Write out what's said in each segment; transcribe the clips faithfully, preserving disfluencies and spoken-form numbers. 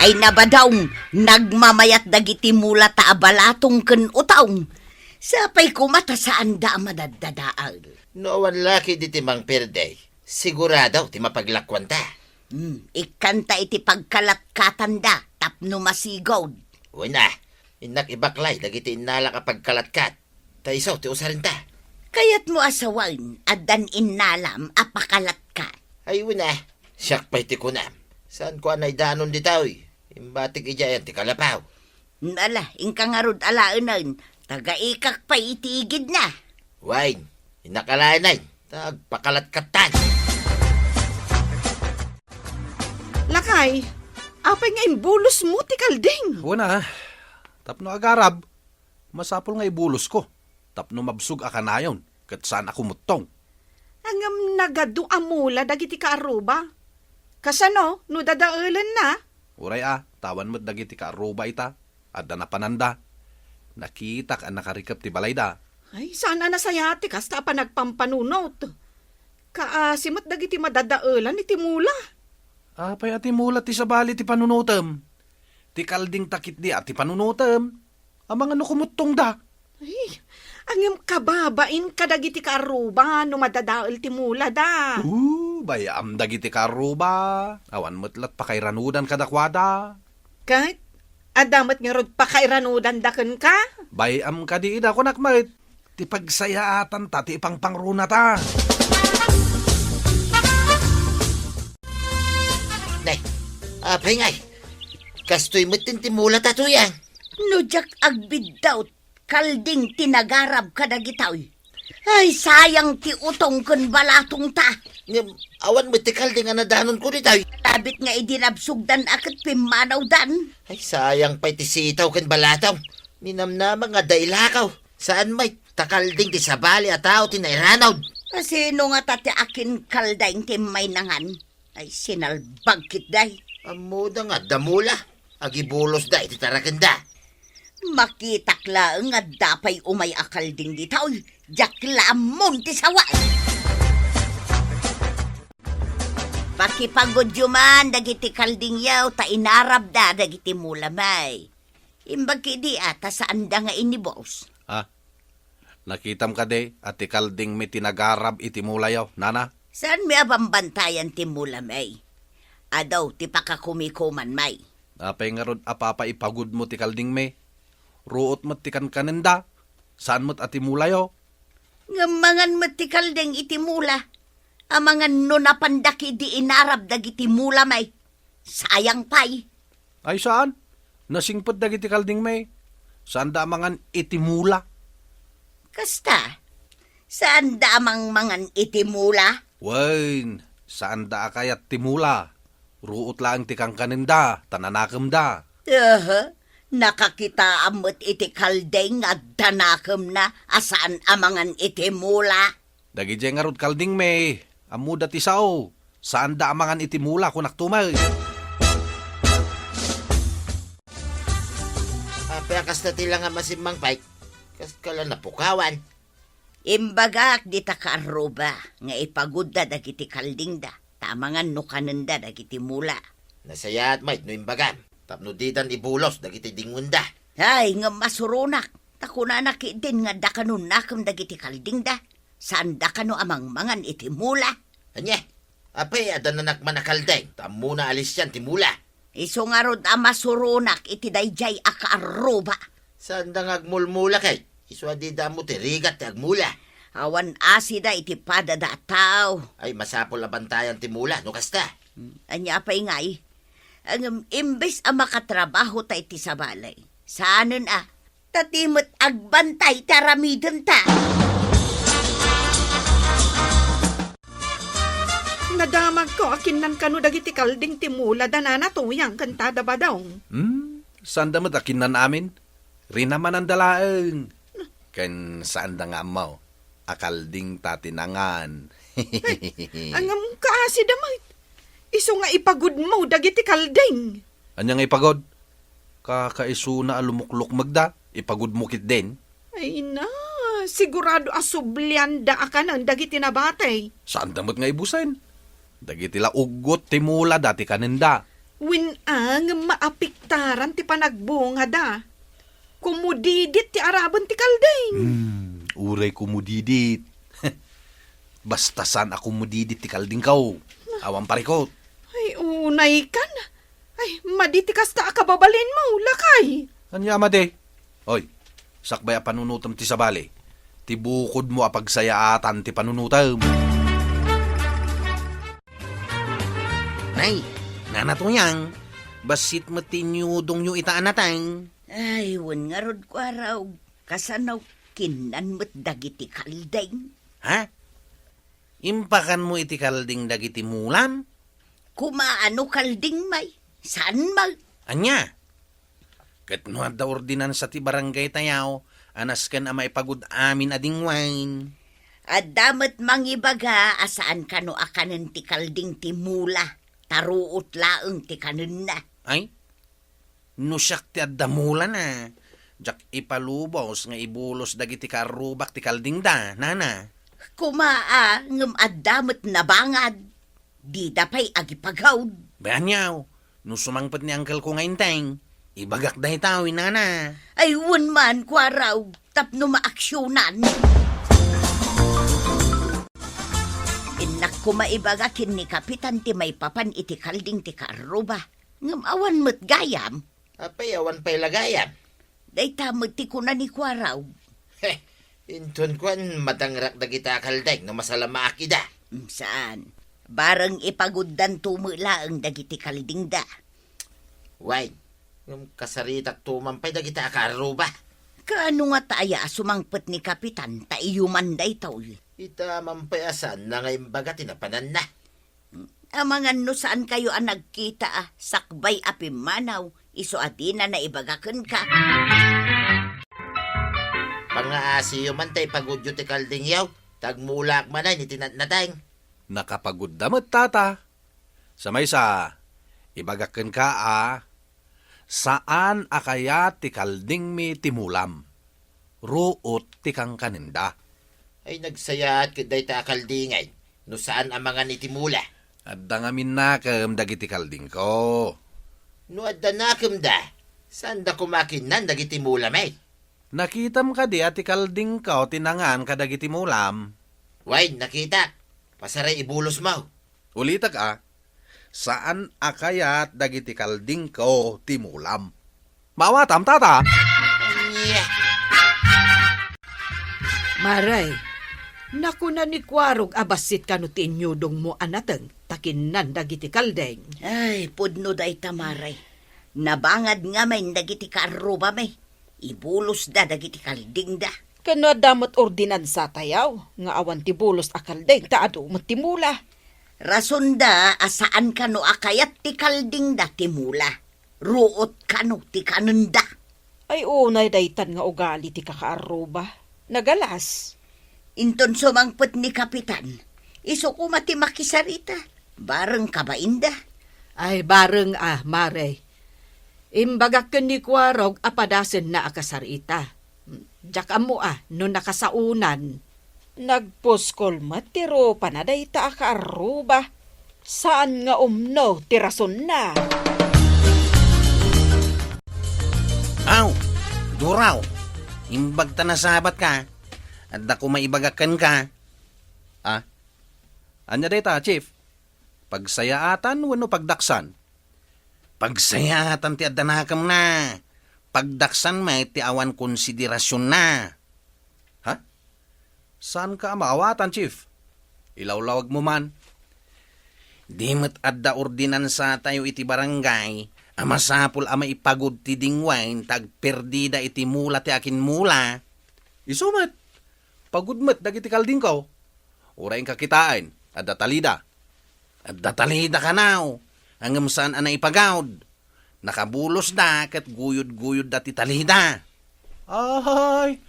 Ay nabadaw, nagmamayat dagiti mulata a balatong ken utong. Sapay koma ta saanda a madaddadael. No awan la ketdi ti mangperde, sigurado ti mapaglakuanta. Hmm, ikkanta iti pagkalatkatanda tapno masigud. Wen a, innak ibaklay dagiti innalak a pagkalatkat. Ta isu ti usarenta. Kayatmo a sawen, addan innalam a pakalatkat. Ay, wen a, siak pay ti kunam. Saanko a naidanon ditoy. Imbatik idiay ti kalapaw. Ala, inka ngarud alaenen, tagaikak pay iti igidna. Wen, innak alaenen, ta agpakalatkattan. Lakay, apay nga imbulosmo ti kalding? Wen a, tapno agarab, masapul nga ibulosko, tapno mabsog a kanayon, ket saan a kumuttong. Ngem nagadu a mula dagiti kaarruba. Kasano no dadaelenna? Uray a, ta awan met dagiti kaarruba ita, adda napananda. Nakitak a nakarikep ti balayda. Ay, saan a nasayaat ti kasta a panagpampanunot. Kaasi met dagiti madadaelan iti mula. Apay a ti mula ti sabali ti panunotem? Ti kalding ta ketdi a ti panunotem. Amangan no kumuttongda. Ay, ngem kababain kadagiti kaarruba no madadael ti mulada. Oo, bay-am dagiti kaarruba. Awan met lat pakairanudan kadakuada. Ket, adda met ngarud pakairanudanda kenka? Bay-am kadi ida, kunak met. Ti pagsayaatanta ti ipangpangrunata. Nay, apay ngay? Kastoy met ti mulata, Tuyang. No diak agbiddawt, kalding ti nagarab kadagitoy. Ay, sayang ti utong ken balatongta. Ngem, awan met ti kalding a nadanonko ditoy. Labit nga idi nabsogdan a ket pimmanawdan. Ay, sayang pay ti sitaw ken balatong. Ninamnama nga adda ilakaw. Saan met, ta kalding ti sabali a tao ti nairanud. Asino ngata ti akin kalding ti mainangan? Ay, sinalbag ketdi. Ammoda nga adda mula. Agibulosda iti tarakenda. Makitak laeng nga adda pay umay a kalding ditoy. Diak la ammon ti sawen. Pakipagudyo man dagiti kaldingyo ta inarabda dagiti mula, may. Imbag ketdi a ta saanda nga inibus. Ah, nakitam kadi a ti kaldingmi ti nagarab iti mulayo, nana? Saanmi a bambantayan ti mula, may. Adu ti pakakumikuman, may. Apay ngarud a papa ipagudmo ti kaldingmi? Ruot met ti kankanenda, saan met a ti mulayo. Ngem mangan met ti kalding iti mula. Amangan no napanda ketdi inarab dagiti mula, may. Sayang pay. Ay, saan? Nasingpet dagiti kaldingmi. Saanda a mangan iti mula. Kasta, saanda a mangmangan iti mula? Wen, saanda a kayat ti mula. Ruot laeng ti kankanenda, ta nanakemda. Aha, nakakitaam met iti kalding nga adda nakemna a saan a mangan iti mula. Dagidiay ngarud kaldingmi, ammoda ti sao, saanda a mangan iti mula, kunak tumet. Apay a kasta ti langam a simmangpet? Kaskala napukawan. Imbagak dita kaarruba nga ipagudda dagiti kaldingda, ta amangan no kanenda dagiti mula. Nasayaat met no imbagam, tapno didan ibulos dagiti dingngenda. Ay, ngem masuronak, ta kunana ketdin nga adda kano nakem dagiti kaldingda, saanda kano a mangmangan iti mula. Ania? Apay, adda nanakman a kalding, ta ammona a lisian ti mula. Isu ngarud a masuronak iti daydiay a kaarruba. Saanda nga agmulmula ket? Isu a dida ammo ti rigat ti agmula. Awan asida iti padada a tao. Ay, masapul a bantayan ti mula no kasta. Hmm, ania pay ngay? Ngem imbes a makatrabaho ta iti sabali, saanen a, ta ti met agbantay ti aramidenta. Nadamagko a kinnan kano dagiti kalding ti mula da nana Tuyang ken tada Badong. Hmm, saanda met a kinnan amin? Rinamananda laeng. Ken saanda nga ammo a kalding ta ti nangan. Ay, ngem kaasida met. Isu nga ipagudmo dagiti kalding. Ania nga ipagud? Kakaisuna a lumuklukmegda, ipagudmo ketdin. Ay na, sigurado a sublianda a kanen dagiti nabati. Saanda met nga ibusen. Dagiti la uggot ti mula da ti kanenda. Wen a, ngem maapektaran ti panagbungada. Kumudidit ti araben ti kalding. Hmm, uray kumudidit. Basta saan a kumudidit ti kaldingko. Awan parikot. Ay, unay kan. Ay, madi ti kasta a kababalinmo, lakay. Ania a madi? Oy, sakbay a panunotem ti sabali. Ti bukodmo a pagsayaatan ti panunotem. Nay, Nana Tuyang, bassit met ti inyudongyo ita a nateng. Ay, wen ngarud, Kuarog, kasano kinnan met dagiti kalding? Ha? Impakanmo iti kalding dagiti mulam? Kumaano kalding, may? Saan, may? Ania? Ket no adda ordinansa ti barangay tayaw a nasken a maipagud amin a dingwain. Adda met mangibaga a saan kano a kanen ti kalding ti mula, ta ruot laeng ti kanenna. Ay, no siak ti adda mulana, diak ipalubos nga ibulos dagiti kaarrubak ti kaldingda, nana. Kuma a, ngem adda met nabangad. Dida pay agipagaud. Bay, aniaw, no sumangpet ni angkelko nga inteng, ibagak dayta, wen nana. Ay, wen man, Kuarog, tapno maaksionan. Innak koma ibaga ken ni Kapitan ti maipapan iti kalding ti kaarruba. Ngem awan met gayam. Apay, awan pay la gayam? Dayta met ti kuna ni Kuarog. Heh, inton kuan, madangrak dagita a kalding no masalamaak ida. Mm, saan. Bareng ipaguddanto met laeng dagiti kaldingda. Wen, ngem kasaritakto man pay dagita a kaarruba. Kaano ngata aya a sumangpet ni Kapitan ta iyo man daytoy? Ita man pay a saanna nga imbaga ti napananna. Amangan no saankayo a nagkita a sakbay a pimmanaw, isu a dina naibaga kenka. Pangngaasiyo man ta ipagudyo ti kaldingyo, ta agmulaak manen iti natnateng. Nakapagudda met, tata. Sa maysa, ibagak kenka a saan a kayat ti kaldingmi ti mulam. Ruot ti kankanenda. Ay, nagsayaat ket dayta a kaldingay no saan a mangan iti mula. Adda ngamin nakem dagiti kaldingko. No adda nakemda, saanda koma kinnan dagiti mulami? Nakitam kadi a ti kaldingko ti nangan kadagiti mulam? Wen, nakitak. Pasaray ibulosmo. Ulitek a, saan a kayat dagiti kaldingko ti mulam. Maawatam, tata? Ania? Maray, nakuna ni Kuarog a bassit kano ti inyudongmo a nateng ta kinnan dagiti kalding. Ay, pudno dayta, Maray. Nabangad ngamin dagiti kaarrubami. Ibulosda dagiti kaldingda. Ken no adda met ordinansa tayaw nga awan ti bulos a kalding ta adu met ti mula. Rasonda a saan kano a kayat ti kaldingda ti mula. Ruot kano ti kanenda. Ay, unay daytan nga ugali ti kakaarruba. Nagalas. Inton sumangpet ni Kapitan, isu koma ti makisarita. Bareng kabainda. Ay, bareng a, Maray. Imbagak ken ni Kuarog a padasenna a kasarita. Diak ammo a no nakasaonan. Nagpuskol met ti rupana dayta a kaarruba. Saan nga umno ti rasonna. Aw, Duraw, imbag ta nasabat ka. Adda koma ibagak kenka. Ah? Ania dayta, Chief? Pagsayaatan wenno pagdaksan? Pagsayaatan ti adda nakemna. Pagdaksan met ti awan konsiderasionna. Ha? Saanka a maawatan, Chief? Ilawlawagmo man. Di met adda ordinansatayo iti barangay a masapul a maipagud ti dingwain ta agperdida iti mula ti akinmula. Isu met, pagud met dagiti kaldingko. Uray inka kitaen, adda talida. Adda talida kanaw, ngem saan a naipagud. Nakabulosda ket guyod-guyodda ti talida. Ay,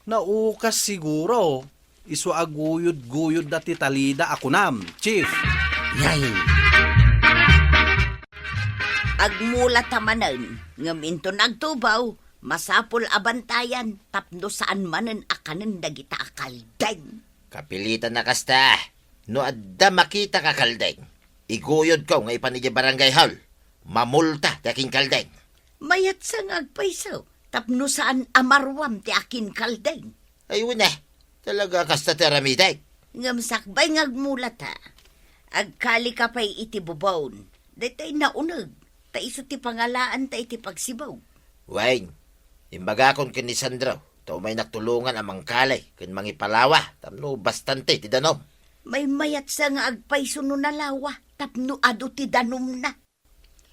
naukas siguro. Isu a guyod-guyodda ti talida a kunam, Chief. Yay! Agmulata manen, ngem inton agtubaw, masapul a bantayan tapno saan manen a kanen dagita a kalding. Kapilitan a kasta, no adda makita a kalding, Iguyodko nga ipan idiay barangay hall. Mamulta ti akinkalding. Mayatsa nga agpayso tapno saan a maruam ti akinkalding. Ay, wen a. Talaga kasta ti aramidek. Ngem sakbay nga agmulata, agkalika pay iti bubon. Daytoy nauneg, ta isu ti pangalaanta iti pagsibug. Wen, imbagakon ken ni Sandro, ta umaynak tulongan a mangkali ken mangipalawa tapno bastante ti danum. Maymayatsa nga agpayso no nalawa tapno adu ti danumna.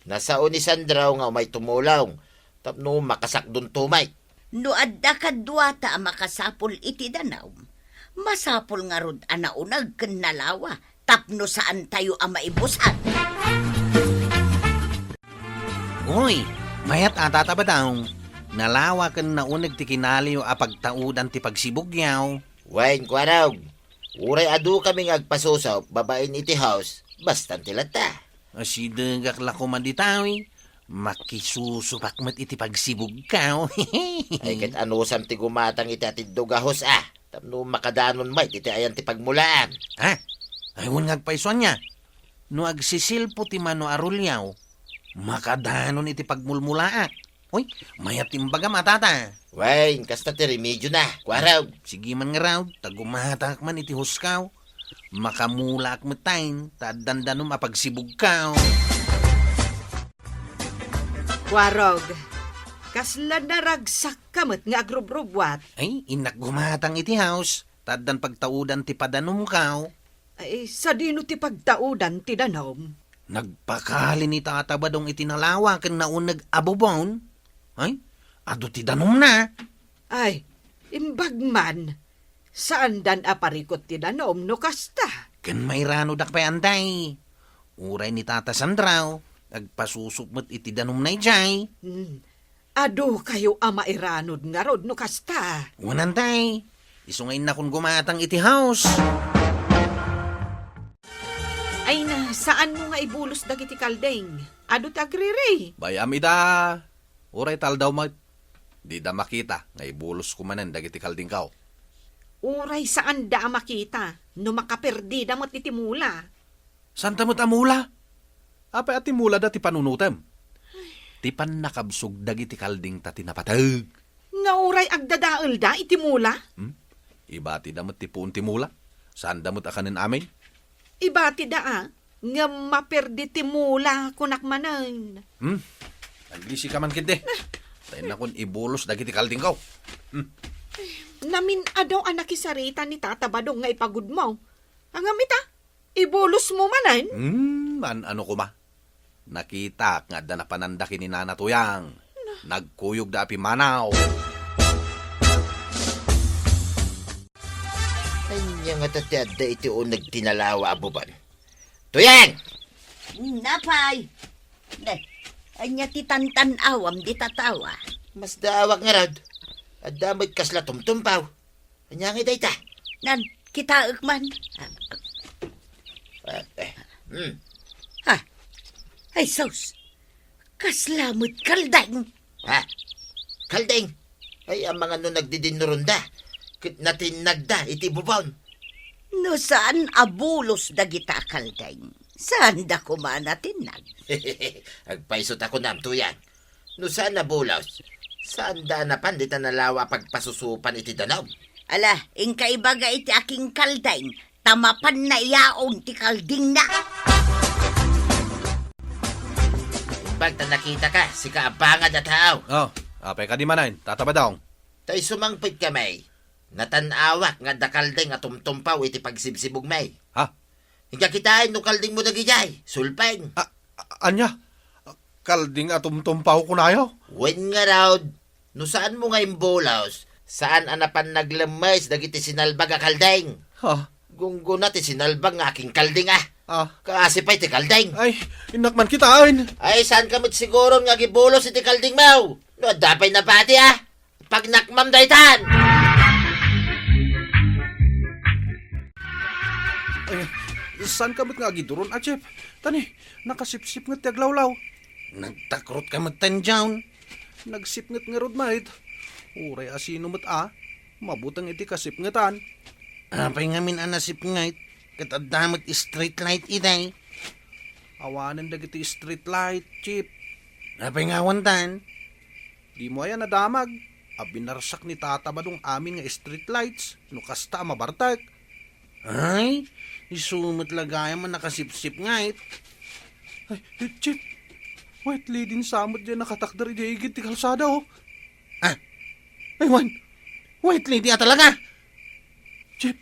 Nasao ni Sandro nga umay tumulong tapno makasakdunto met. No adda kaduata a makasapul iti danum, masapul ngarud a nauneg ken nalawa tapno saantayo a maibusat. Uy, mayat a, Tata Badong. Nalawa ken nauneg ti kinaliyo a pagtaudan ti pagsibugyo. Wen, Kuarog, uray adukami nga agpasusup babaen iti house, bastante latta. Asidegak la koma dita, wi. Makisusupak met iti pagsibugko. Ay, ket anusam ti gumatang iti atiddog a house a, tapno makadanon met iti ayan ti pagmulaam. Ha? Ay, wen nga agpayso ania. No agsisilpo ti mano a ruliaw, makadanon iti pagmulmulaak. Uy, mayat ti imbagam a, Tata. Wen, kasta ti remedyona, Kuarog. Sige man ngarud, ta gumatangak man iti house-ko. Makamulaak metten, ta addan danum a pagsibugko. Kuarog, kasla naragsakka met nga agrubrubbuat. Ay, innak gumatang iti house, ta addan pagtaudan ti padanumko. Ay, sadino ti pagtaudan ti danum? Nagpakali ni Tata Badong iti nalawa ken nauneg a bubon. Ay, adu ti danumna. Ay, imbag man. Saandan a parikut ti danum no kasta. Ken mairanodak pay, anday. Uray ni Tata Sandro, agpasusup met iti danumna idiay. Hmm. Adukayo a mairanod ngarud no kasta. Wen, anday. Isu nga innakon gumatang iti house. Ay na, saanmo nga ibulos dagiti kalding? Adu ti agriri. Bay-am ida. Uray ta aldaw met. Dida makita nga ibulosko manen dagiti kaldingko. Uray saanda a makita no makaperdida met iti mula. Saanta met a mula? Apay a ti mulada ti panunotem? Ti pannakabsog dagiti kaldingta ti napateg. Nga uray agdadaelda iti mula? Hmm? Ibatida met ti puon ti mula. Saanda met a kanen amin. Ibatida a, ngem maperdi ti mula, kunak manen. Hmm? Agisika man ketdi. Ta innakon ibulos dagiti kaldingko. Hmm. Namin-adu a nakisarita ni Tata Badong nga ipagudmo. Ngem ita, ibulosmo manen? Hmm, an-ano koma. Nakitak nga adda napananda ken ni Nana Tuyang. Nagkuyogda a pimmanaw. Ania ngata ti adda iti uneg ti nalawa a bubon? Tuyang! Napay! Ne, ania ti tantan-awam dita tawa? Masdaawak ngarud. Adda met kasla tumtumpaw. Ania ngay dayta? Nan, kitaek man. Ah, eh, hmm. Ha? Ay, sus! Kasla met kalding! Ha? Kalding? Ay, amangan no nagdidinnuronda ket natinnagda iti bubon. No saan a bulos dagita a kalding, saanda koma a natinnag. Agpayso ta kunam, Tuyang. No saan a bulos, saanda a napan dita nalawa a pagpasusupan iti danum. Ala, inka ibaga iti akinkalding, ta mapanna iyaon ti kaldingna. Imbag ta nakitaka, sika a bangad a tao. Oh, apay kadi manen, Tata Badong? Ta isu mangpetkami, natan-awak nga adda kalding a tumtumpaw iti pagsibsibugmi. Ha? Inka kitaen no kaldingmo dagidiay, sulpeng. A-, a-, ania? Kalding a tumtumpaw kunayo? Wen ngarud, no saanmo nga imbulos, saan a napan naglemmes dagiti sinalbag a kalding. Ha? Gunggona ti sinalbag nga akinkalding a. Ah. Kaasi pay ti kalding. Ay, innak man kitaen. Ay, saanka met siguron nga agibulos iti kaldingmo? No adda pay nabati a, pagnakmam daytan! Ay, saanka met nga agiduron a, Chef? Tani, nakasipsipnget ti aglawlaw. Nagtakrotka metten, John. Nagsipnget ngarud met. Uray a sino met a, mabuteng iti kasipngetan. Apay ngamin a nasipnget? Ket adda met street light idiay. Awanen dagiti street light, Chief. Apay nga awantan? Dimo aya nadamag a binarsak ni Tata Badong amin nga street lights no kasta a mabartek. Ay, isu met la gayam a nakasipsipnget. Ay, Chief, White Lady sa met diay nakatakder idiay igid ti kalsada, oh. Ah, ay, wan. White Lady a talaga. Chief,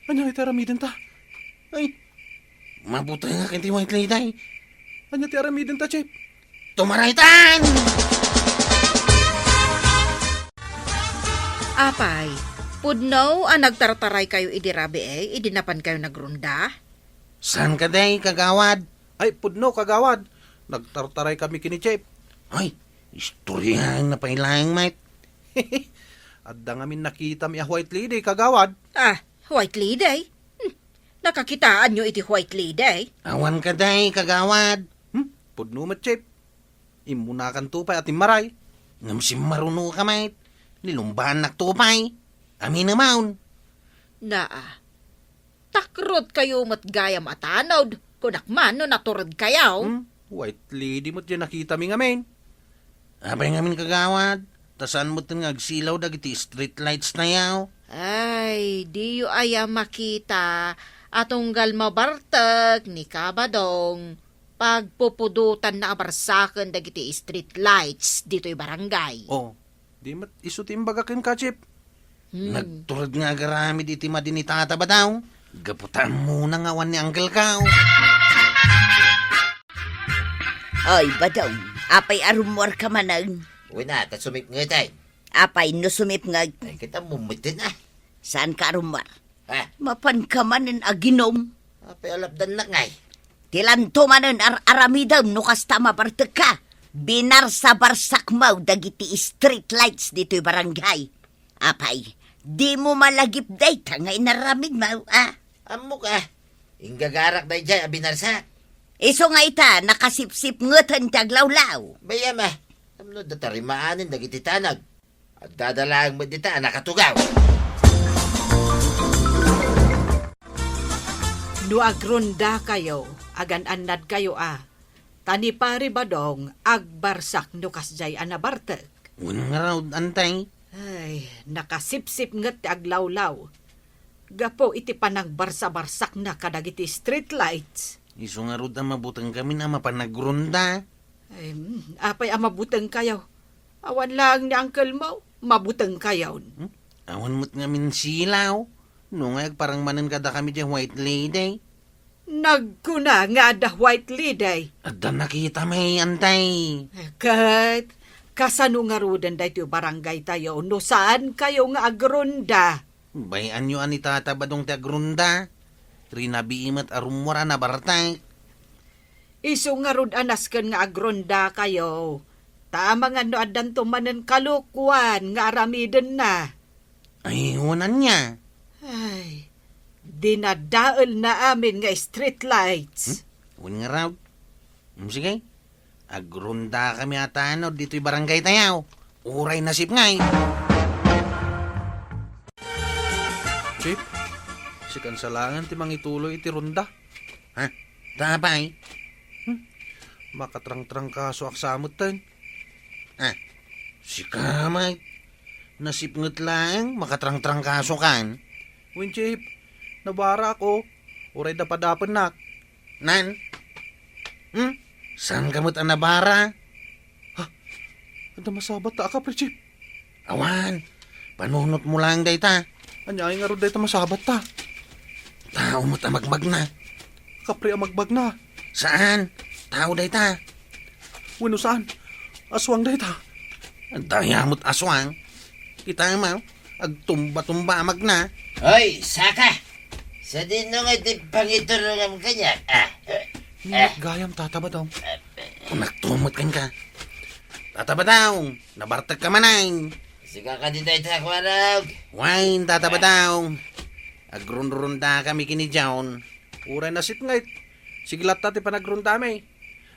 ania ti aramidenta? Ay, mabutengak iti White Lady. Ania ti aramidenta, Chief? Tumaraytan! Apay, pudno a nagtartaraykayo idi rabii, idi napankayo nagrunda? Saan kadi, kagawad? Ay, pudno, kagawad. Nagtartaraykami ken ni Chief. Ay, istoryaenna pay laeng met. Adda ngamin nakitami a White Lady, kagawad. Ah, White Lady? Hmm, nakakitaanyo iti White Lady? Awan kadi, kagawad. Hmm, pudno met, Chief. Immunakanto pay a timmaray. Ngem simmarunoka met. Nilumbaannakto pay. Aminemon. Naa. Takrotkayo met gayam a tanod, kunak man no naturedkayo. Hmm? White Lady met diay nakitami ngamin. Apay ngamin, kagawad, ta saan metten nga agsilaw dagiti street lights tayo? Ay, diyo aya makita a tunggal mabartek ni Kabadong, pagpupudotanna a barsaken dagiti street lights ditoy barangay. Oh, di met isu ti imbaga kenka, Chief. Hmm. Nagtured nga agaramid iti madi ni Tata Badong. Gapu ta ammona nga awan ni Uncle Kao. Oy, Badong, apay a rummuarka manen? Wen a, ta sumipnget ay. Apay no sumipnget? Ay, kita mo meten, ah. Saanka a rummuar? Ah. Mapanka manen aginom? Apay a lapdannak ngay? Ti lanto manen ar-aramidem no kasta a mabartekka. Binarsa-barsakmo dagiti street lights ditoy barangay. Apay, dimo malagip dayta nga inaramidmo, a? Ammok, a. Inggagarak daydiay a binarsak. Isu nga ita, nakasipsipngeten ti aglawlaw. Bay-am, a. Tapno adda tarimaanen dagiti tanag. Addada laeng met dita a nakatugaw. No agrundakayo, agan-annadkayo, a. Ta ni Pari Badong agbarsak no kasdiay a nabartek. Wen ngarud, Antay? Ay, nakasipsipnget ti aglawlaw. Gapu iti panagbarsa-barsakna kadagiti street lights. Isu ngarud a mabutengkamin a mapan agrunda. Ay, mm, apay a mabutengkayo? Awan laeng ni uncle mo, mabutengkayon. Hmm? Awan met ngamin silaw. No nga agparang manen kadakami diay White Lady. Nagkuna nga adda White Lady. Adda nakitami, Antay. Ket, kasano ngaruden daytoy barangay tayo no saankayo nga agrunda? Bay-anyo a ni Tata Badong ti agrunda. Rinabii met a rummuar a nabartek. Isu ngarud a nasken nga agrundakayo. Ta amangan no addanto manen kalokuan nga aramidenna. Ay, wen ania? Ay, dinadaelna amin nga street lights. Hmm? Wen ngarud? Hmm, sige. Agrundakami a tanod ditoy barangay tayo. Uray nasipnget. Chief, sikan sa laeng ti mangituloy iti runda. Ha? Ta apay? Hmm? Makatrangtrangkasoak sa metten. Ah, sika met. Nasipnget laeng, makatrangtrangkasokan. Wen, Chief, nabarak, o. Uray dapadapennak. Nan? Hmm? Saanka met a nabara? Ha? Adda masabatta a kapri, Chief? Awan. Panunotmo laeng dayta. Aniay ngarud dayta masabatta? Tao met a magmagna. Kapri a magbagna. Saan? Tao dayta. Wenno saan? Aswang dayta. Dayta met aswang. Kitaem, agtumba-tumba a magna. Hoy, saka! Sadino nga ti pangiturongam kaniak? Ah, eh, Minat eh. Gayam, Tata Badong. Kunakto met kenka. Tata Badong, nabartekka manen. Sika kadi dayta, Kuarog? Wen, Tata Badong. Agrunrundakami ken ni John. Uray nasipnget. Sige latta ti panagrundami.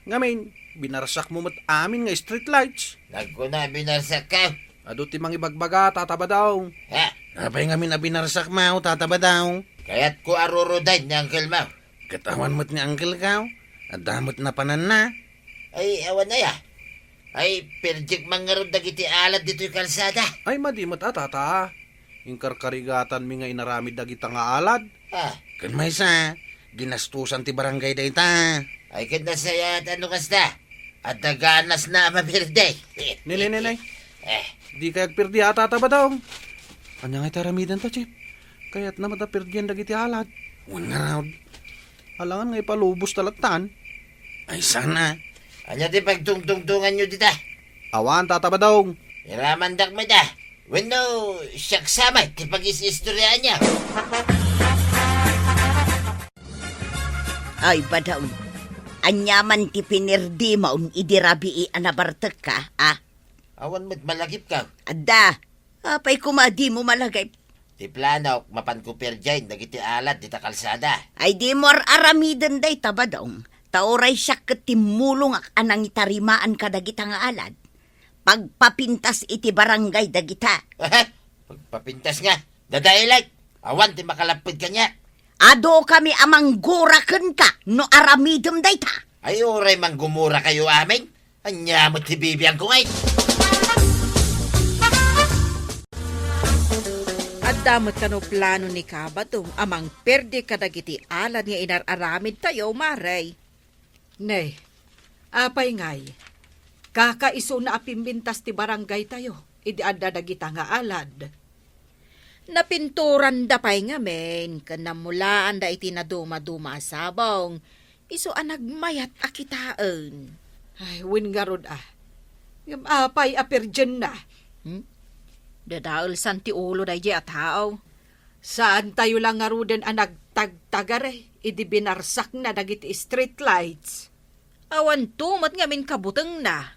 Ngamin, binarsakmo met amin nga street lights. Nagkuna, binarsakka? Adu ti mangibagbaga, Tata Badong. Ha? Apay ngamin a binarsakmo, Tata Badong? Kayatko a rurudayen ni uncle mo. Ket awan met ni uncle ko. Adda met napananna. Ay, awan aya. Ay, perdiek man ngarud dagiti alad ditoy kalsada. Ay, madi met a, tata. Inkarkarigatanmi nga inaramid dagita nga alad. Ah. Ken maysa, ginastusan ti barangay dayta. Ay, ket nasayaat no kasta. Adda ganasna a maperde. Ne, ne, ne, ne. Eh. Dikay agperde a, Tata Badong. Ania nga iti aramidenta, Chief? Kayatna met a perdian dagiti alad. Wen ngarud. Alangan nga ipalubos ta lattan. Ay, sana. Ania ti pagtungtungtunganyo dita? Awan, Tata Badong. Iramandak met a. Wenno, siak sa met ti pagis-istoriaanyo. Ay, Badong, ania man ti pinerdimon idi rabii a nabartekka, a? Awan met malagipka. Adda, apay koma dimo malagip? Ti planok, mapanko perdiaen dagiti alad dita kalsada. Ay, dimo ar-aramiden dayta, Badong, ta uray siak ket timmulongak a nangitarimaan kadagita nga alad. Pagpapintas iti barangay dagita. Pagpapintas nga? Dadaelek! Awan ti makalapped kaniak. Adu kami a manggura kenka no aramidem dayta. Ay, uray manggumura kayo amin. Ania met ti bibiangko ngay? Adda met kano plano ni Kabadong a mangperde kadagiti alad nga inar-aramidtayo, Mare? Ne, apay ngay, kakaisuna a pimbintas ti barangaytayo idi adda dagita nga alad. Napinturanda pay ngamin ken nammulaanda iti nadumaduma a sabong, isu a nagmayat a kitaen. Ay, wen ngarud a. Ngem apay a perdienna? Hmm? Dadaelsan ti ulo daydiay a tao. Saantayo la ngaruden a nagtagtagare idi binarsakna dagiti street lights. Awanto met ngamin kabutengna.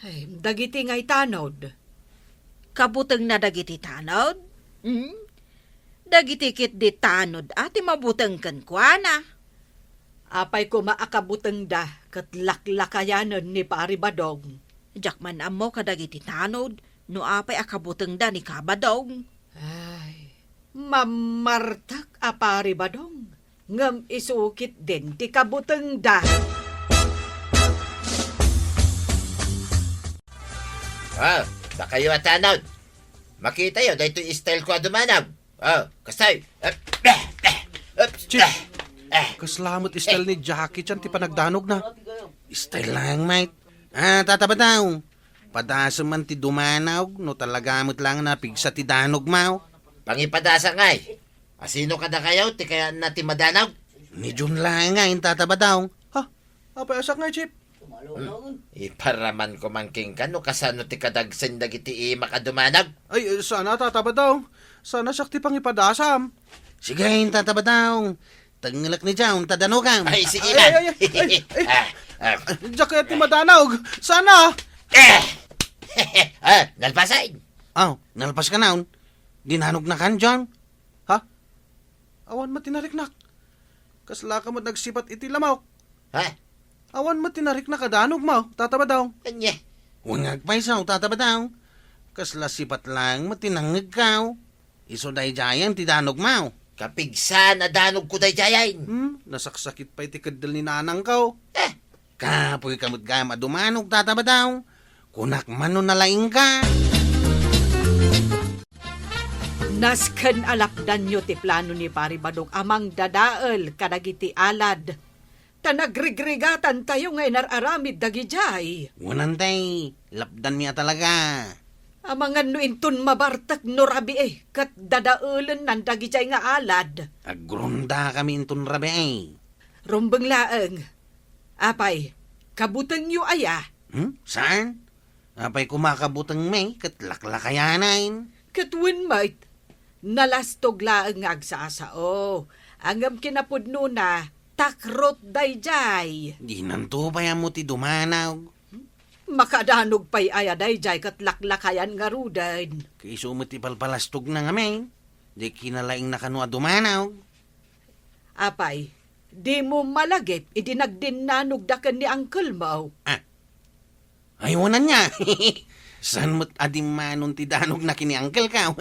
Ay, dagiti ngay tanod? Kabutengna dagiti tanod? Hmm? Dagiti ketdi tanod a ti mabuteng kenkuana. Apay koma a kabutengda ket laklakayanen ni Pari Badong? Diak man ammo kadagiti tanod no apay a kabutengda ni Kabadong. Ay, mammartek a Pari Badong, ngem isu ketdin ti kabutengda. Ah, dakayo a tanod. Makitayo daytoy style ko a dumanag. Ah, kastoy. Ah, ah, ah, ah, Chief, ah, ah. Kasla met style ni Jackie Chan ti panagdanogna. Style lang, mate. Ah, Tata Badong. Padasem man ti dumanaw, no talaga met lang napigsa ti danogmo. Pangipadasak ngay. Asino kadakayo ti kayatna ti madanag? Ni John laeng ngay, Tata Badong. Ha? Apay a siak ngay, Chief? Hmm. Iparamanko man kenka no kasano ti kadagsen dagiti imak a dumanag. Ay, sana, Tata Badong. Sana siak ti pangipadasam. Sige, Tata Badong. Tengngelek ni John ta danogam. Ay, sige. Ay, ay, ay, ay, ay. Ah, ah. Diak kayat ti madanog. Sana. Eh! Ah, nalpasen. Aw, nalpaskanaon. Dinanognakan, John? Ha? Awan met ti nariknak. Kaslaka met nagsipat iti lamok. Ha? Awan met ti nariknak a danogmo, Tata Badong. Ania? Wen nga agpayso, Tata Badong. Kasla sipat laeng met ti nangngegko. Isu daydiayen ti danogmo. Kapigsaan a danogko daydiayen. Hmm, nasaksakit pay ti keddel ni nanangko. Eh. Kapoyka met gayam a dumanog, Tata Badong. Kunak man no nalaingka. Nasken a lapdanyo ti plano ni Pari Badong a mangdadael kadagiti alad. Ta nagrigrigatantayo nga inar-aramid dagidiay. Wen, tay, lapdanmi a talaga. Amangan no inton mabartek no rabii ket dadaelennan dagidiay nga alad. Agrondakami inton rabii. Rumbeng laeng. Apay, kabutengyo aya? Hmm? Saan? Apay koma kabutengmi ket laklakayanen. Ket wen met, nalastog laeng nga agsasao. Ngem kinapudnona, takrot daydiay. Dinanto pay ammo ti dumanaw. Makadanog pay aya daydiay ket laklakayan ngaruden. Ket isu met ti palpalastogna ngamin. Di kinalaingna kano a dumanaw. Apay, dimo malagip idi nagdinnanogda ken ni uncle mo? Ah. Ay, wen ania. Saan met a dimmanon ti danogna ken ni uncle-ko?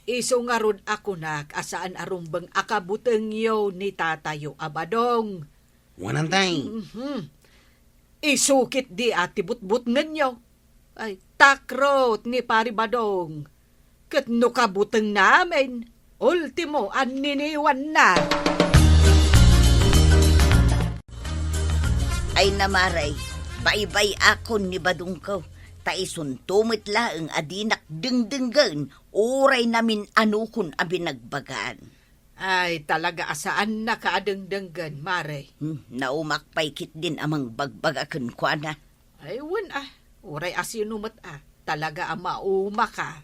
Isu ngarud a kunak a saan a rumbeng a kabutengyo ni tatayo a Badong. Wanan, tay. Mhm. Isu ketdi a ti butbutngenyo. Ay, takrot ni Pari Badong. Ket no kabutengna amin, ultimo a niniwanna. Ay, Mare, baybay-akon ni Badongko, ta isunto met laeng a dinak dengdenggen uray namin-anokon a binagbagaan. Ay, talaga a saannaka a dengdenggen, Mare. Hmm, naumak pay ketdin a mangbagbaga kenkuana. Ay, wen a, uray a sino met a, talaga a maumaka.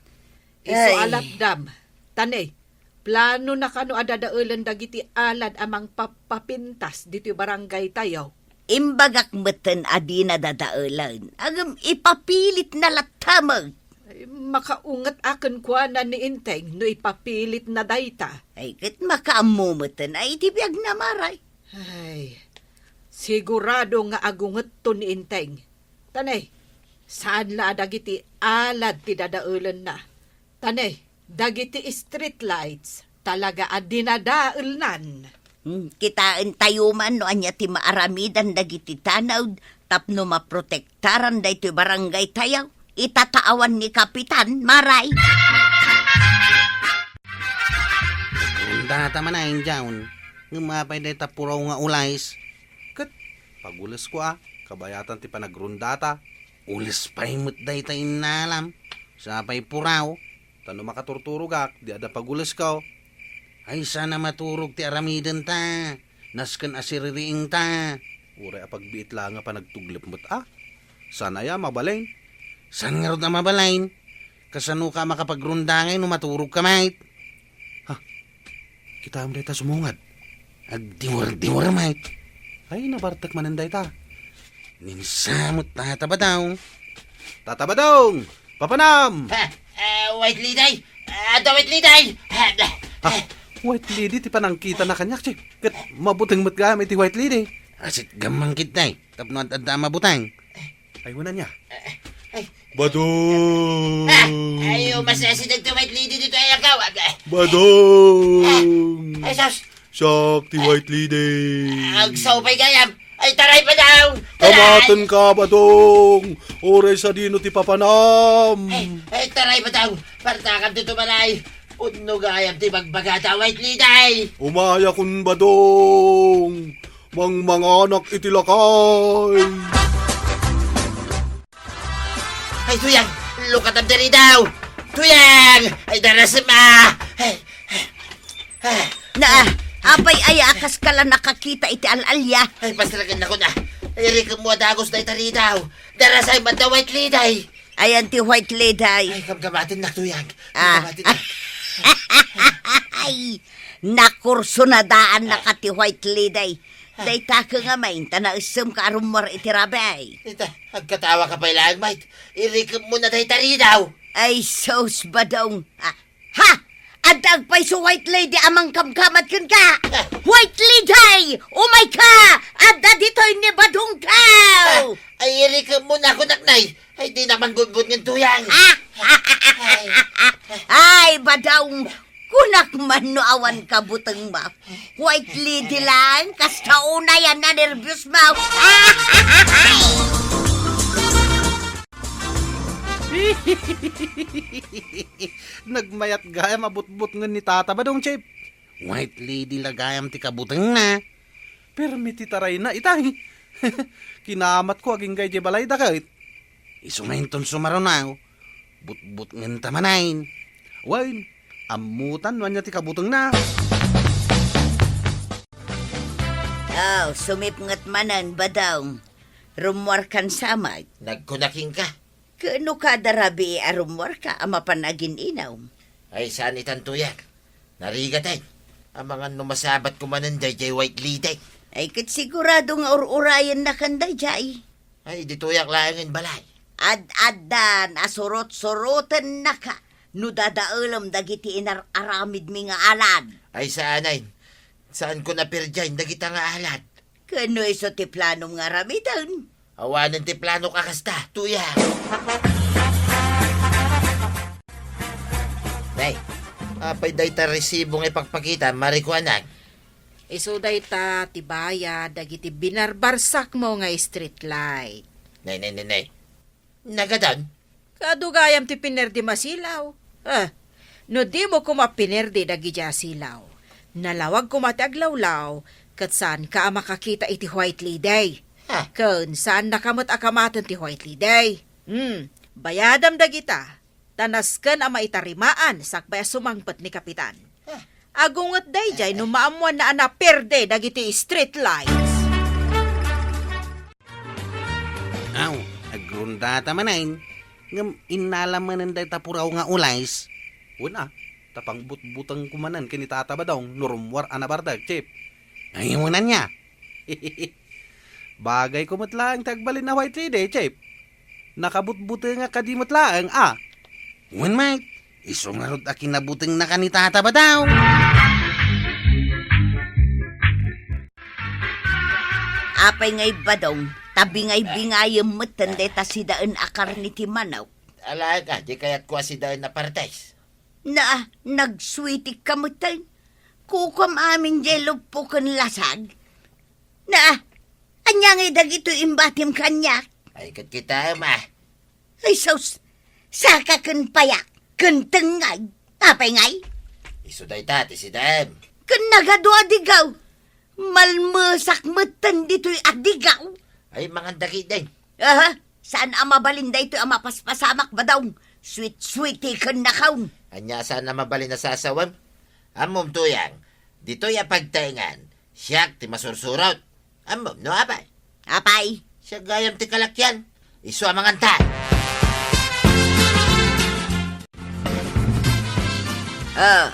Isu a latdam. Tane, planona kano a dadaelen dagiti alad a mangpapapintas ditoy barangaytayo? Imbagak metten a dina dadaelen. Ngem ipapilitna latta met. Ay, makaunget a kenkuana ni Enteng no ipapilitna dayta. Ay, ket makaammo metten a iti biagna, Mare. Ay, sigurado nga agungetto ni Enteng. Tane, saan la a dagiti alad ti dadaelenna. Tane, dagiti street lights, talaga a dinadaelnan. Hmm, kitaentayo man no ania ti maaramidan dagiti tanod tapno maprotektaran daytoy barangaytayo. Itataawan ni Kapitan, Mare. Rundata man a, Injaon. Ngem apay dayta puraw nga ules? Ket pagulesko a, kabayatan ti panagrundata. Ules pay met dayta innalam. Sa pay puraw, ta no makaturturogak, di adda pagulesko. Ay, saan a maturog ti aramidenta. Nasken a siririingta. Uray a pagbiit la nga panagtuglep met a. Saan aya mabalin? Saan ngarud a mabalin? Kasano ka makapagrunda ngay no maturog ka met? Ha? Kitaem dayta sumungad. Agdiwer-diwer met. Ay, nabartek manen dayta. Ninsamet Tata Badong. Tata Badong! Papanam! Ha? Ah, White Lady? Ah, adda White Lady? Ha? Ha? White Lady ti panangkitana kaniak, Chief. Ket mabuteng met gayam iti White Lady. Asit gammang kitay. Tapno ad-adda a mabuteng. Ay, wen ania. Ay. Badong! Ah! Ay, umasideg ti White Lady ditoy, ay, agaw. Badong! Ay, sus! Siak ti White Lady. Agsaw pay gayam. Ay, taray, Badong! Taray! Kamatenka, Badong! Uray sadino ti papanam. Ay, ay, taray, Badong! Partakam ditoy balay. Pudno gayam ti bagbagata, White Lady. Umayakon, Badong. Mangmanganak iti lakay. Ay, Tuyang! Lukatam diri daw! Tuyang! Ay, darasem a! Ay, ay, ay. Na, apay aya a kaskala nakakita iti al-alia? Ay, pasragen ako na. Ay, irikemmo a dagus dayta ridaw. Darasay man da, White Lady. Ayan ti White Lady. Ay, kamkamatennak, Tuyang. Ah. Kamkamatennak. Ay, nakursunadaannaka ti White Lady. Dayta ka nga, main, ta naessemka a rummuar iti rabii. Ita, agkatawa ka pay laeng, mait. Irikemmo na dayta ridaw. Ay, sus, Badong. Ah, ha? Adda agpayso White Lady a mangkamkamat kenka? Ah. White Lady! Umayka! Adda ditoy ni Badongko! Ah, ay, irikemmo na ako, naknay. Ay, di naman gudbud ngan, Tuyang. Ah! Ay. Ay, Badong. Kunak man no awan kabutengmo. White Lady lang, kasta unay a nanerbios mo. Nagmayat gayam a butbutngen ni Tata Badong, Chief. White Lady la gayam ti kabutengna. Permi ti tarayna itay. Kinamatko agingga idiay balayda ket. Isu nga inton sumaruno, butbutngenta manen. Wen, ammotan no ania ti kabutengna. Oh, sumipnget manen, Badong. Rummuarkan sa met. Nagkuna kenka. Ket no kada rabii a rummuarka a mapan agin-inum? Ay, saan itan, Tuyang. Narigaten. Amangan no masabatko manen daydiay White Lady. Ay, ket sigurado nga ur-urayennakan daydiay. Ay, ditoyak laengen balay. Ad-addan a surot-surotennaka no dadaelem dagiti inar-aramidmi nga alad. Ay, saanay. Saanko naperdian dagita nga alad. Ket no isu ti planom nga aramiden? Awanen ti planok a kasta, Tuyang. Nay, apay dayta resibo nga ipakpakita, marikuanak? Isu dayta ti bayad dagiti binarbarsakmo nga street light. Nay, nay, nay, nay. Nagadan? Kaadu gayam ti pinerdim a silaw. Eh, no dimo koma pinerdi dagidiay a silaw, nalawag koma ti aglawlaw, ket saanka a makakita iti White Lady. Ha? Ken saannaka met a kamaten ti White Lady. Hmm, bayadam dagita, ta nasken a maitarimaan sakbay a sumangpet ni Kapitan. Ah. Agunget daydiay no maammoanna a naperde dagiti street lights. Aw, agrundata manen. Ngem innala manen dayta puraw nga ules. Wen a, ta pangbutbutengko manen ken ni Tata Badong no rummuar a nabartek, Chief. Ay, wen ania? Bagayko met laeng ti agbalin a White Lady, Chief. Nakabutbutengak kadi met laeng, a. Wen met, isu ngarud a kinabutengnaka ni Tata Badong. Apay ngay, Badong, ta bingay-bingayem metten dayta sidaen a karne ti manok. Alaeka, di kayatko a sidaen a partes. Na, nagsweetik ka metten. Kukuam amin diay luppo ken lasag. Na, ania ngay dagitoy imbatim kaniak? Ay, ket kitaem, a. Ay, sus! Saka ken payak, ken tengngay, apay ngay? Isu dayta ti sidaem. Ken nagadu a digaw. Malmesak metten ditoy a digaw. Ay, mangan dagiti. Aha, saan a mabalin daytoy a mapaspasamak, Badong. Sweet-sweetken nakon. Ania saan a mabalin a sasawem? Ammom, Tuyang, ditoy a pagtaengan, siak ti masursurot. Ammom, no, apay? Apay? Siak gayam ti kalakian. Isu a manganta. Ah,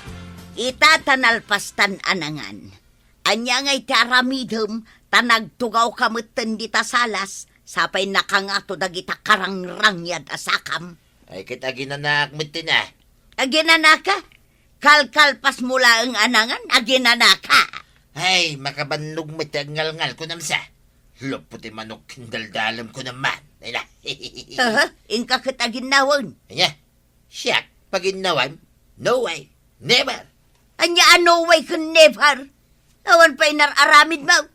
ita ta nalpastan a nangan. Ania ngay ti aramidem ta nagtugawka metten dita salas, sapay nakangato dagita karangrangad a sakam? Ay, ket aginanaak metten, a. Aginanaka? Kalkalpasmo laeng a nangan, aginanaka. Ay, makabannog met ti agngalngal, kunam sa. Luppo ti manok ken daldalem, kunam man. Ay na. Aha, inka ket aginnawen. Ania? Siak, paginnawem? No way. Never. Ania a no way ken never? Awan pay inar-aramidmo.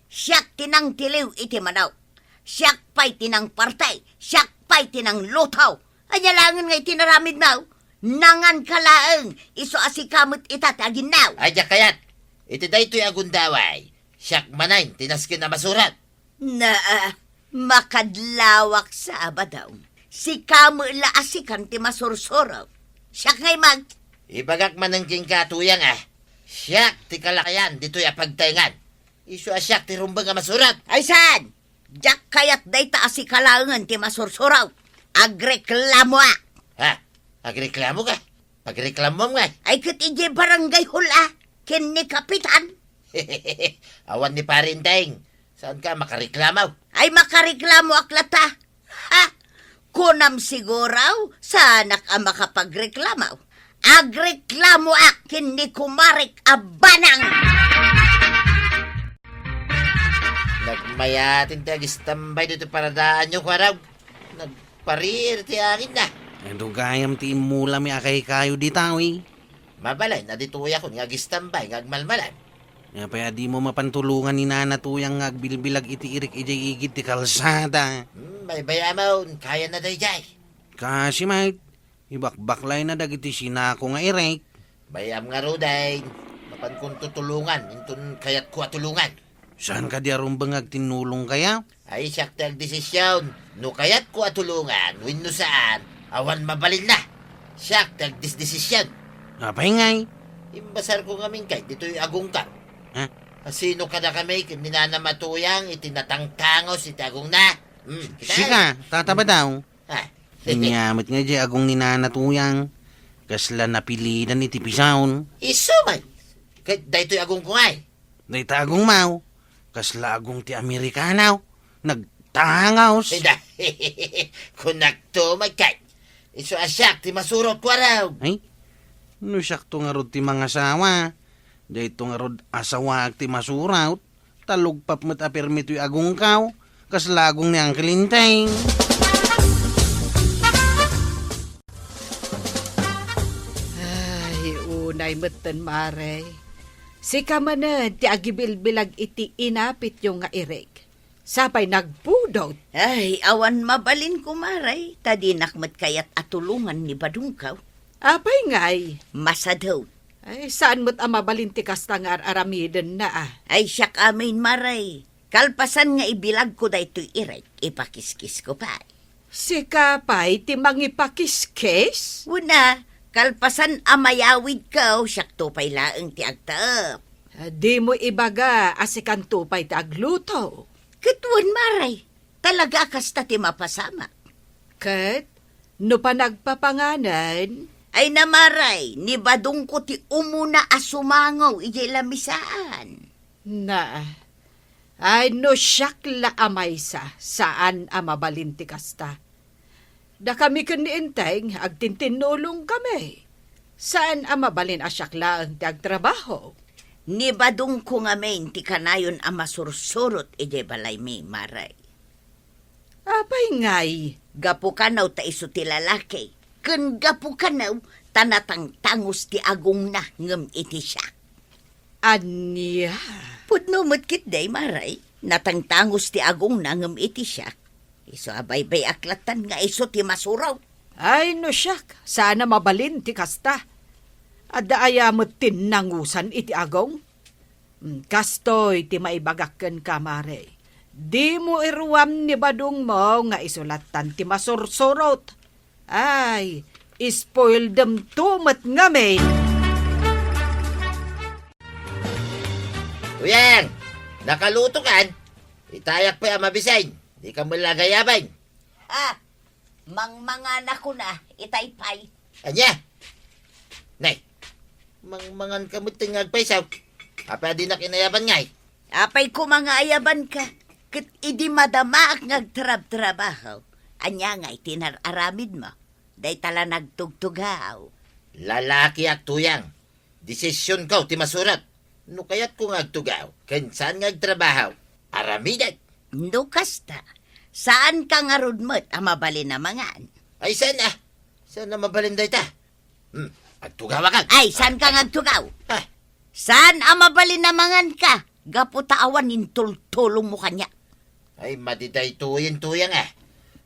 Siak ti nangtiliw iti manok. Siak pay ti nangparti. Siak pay ti nangluto. Ania laengen nga iti inaramidmo? Nanganka laeng, isu a sika met ita ti aginnaw. Ay, diak kayat. Iti daytoy a gundaway, siak manen ti nasken a masurot. Naa, makadlawak sa a, Badong. Sika met la a sikan ti masursurot. Siak ngay met. Ibagak manen kenka, Tuyang, a. Siak ti kalakian ditoy a pagtaengan. Isu a siak ti rumbeng a masurot. Ay saan? Diak kayat dayta a sika laengen ti masursurot. Agreklamoak. Ha? Agreklamoka? Pagreklamoam ngay. Ay ket idiay barangay hall a, ken ni Kapitan. Awan ni Pare Enteng. Saanka makareklamo? Ay makareklamoak latta. Ha? Kunam siguro, saanak a makapagreklamo. Agreklamoak ken ni kumarek a banang. Nagmayaten ti agistambay ditoy paradaanyo, kuarog. Nagpariir ti anginna. Adu gayam ti immulami a kaykayo dita, wi. Mabalin a ditoyakon nga agistambay nga agmalmalem. Apay a dimo mapan tulongan ni Nana Tuyang nga agbilbilag iti irik idiay igid ti kalsada? Hmm, baybay-amon, kayana daydiay. Kasi met, ibakbaklayna dagiti sinako nga irik. Bay-am ngaruden, mapankonto tulongan, inton kayatko a tulongan. Saan kadi a rumbeng nga agtinnulongka? Ay, siak ti agdesisyon. No kayatko a tulongan wenno saan, awan mabalinna. Siak ti agdesdesisyon. Apay ngay? Imbasarko ngamin kay ditoy agongko. Ha? Asino kadakami ken ni Nana Tuyang iti natangtangos iti agongna? Hmm, kita? Sika, Tata Badong. Ha? Ania met nga diay agong ni Nana Tuyang, kasla napilidan iti pisaon. Isu man. Ket daytoy agongko ngay. Dayta agongmo, kasla agong ti Amerikano, nagtangos. Ida, kunakto met kay, isu a siak ti masurot, kuarog. Ay, no siakto ngarud ti mangasawa, dayto ngarud asawaak ti masurot, ta lugpap met a permi toy agongko, kasla agong ni Uncle Enteng. Ay, unay metten, Mare. Sika manen ti agibilbilag iti inapityo nga irek. Sapay nagpudot. Ay, awan mabalin, kumare, ta dinak met kayat a tulongan ni badongko. Apay ngay? Masadot. Ay, saan met a mabalin ti kasta nga ar-aramidenna, a? Ay, siak amin, mare. Kalpasan nga ibilagko daytoy irek, ipakiskisko pay. Sika pay ti mangipakiskis? Wen a, kalpasan a mayawidko, siakto pay laeng ti agtep. Ah, dimo ibaga a sikanto pay ti agluto. Ket wen, mare, talaga a kasta ti mapasamak. Ket no panagpapanganen? Ay na, mare, ni badongko ti umuna a sumangaw idiay lamisaan. Na, ay, no siak la a maysa, saan a mabalin ti kasta. Dakami ken ni Enteng, agtintinnulongkami. Saan a mabalin a siak laeng ti agtrabaho. Ni badongko ngamin ti kanayon a masursurot idiay balaymi, mare. Apay ngay? Gapu kano ta isu ti lalaki, ken gapu kano ta natangtangos ti agongna ngem iti siak. Ania? Pudno met ketdi, mare, natangtangos ti agongna ngem iti siak. Isu a baybay-ak lattan nga isu ti masurot. Ay, no siak, saan a mabalin ti kasta. Adda aya met ti nangusan iti agong? Mm, kastoy ti maibagak kenka, mare. Dimo iruam ni badongmo nga isu lattan ti masursurot. Ay, spoildemto met ngamin. Uyang, nakalutokan? Itayak pay a mabisin. Dika met la agayaban. Ah, mangmanganakon a, itay pay. Ania? Nay, mangmanganka met nga agpayso. Apay a dinak inayaban ngay? Apay koma nga ayabanka, ket idi madamaak nga agtrabtrabaho, ania ngay ti inar-aramidmo? Dayta la nagtugtugaw. Lalakiak, Tuyang. Desisionko ti masurot. No kayatko nga agtugaw, ken saan nga agtrabaho, aramidek. No kasta, saanka ngarud met a mabalin a mangan. Ay, saan a? Saan a mabalin dayta? Hmm, agtugawak. Ay, saanka nga agtugaw? Ah. Saan a mabalin a manganka? Gapu ta awan intultulongmo kaniak. Ay, madi daytoyen, Tuyang, a.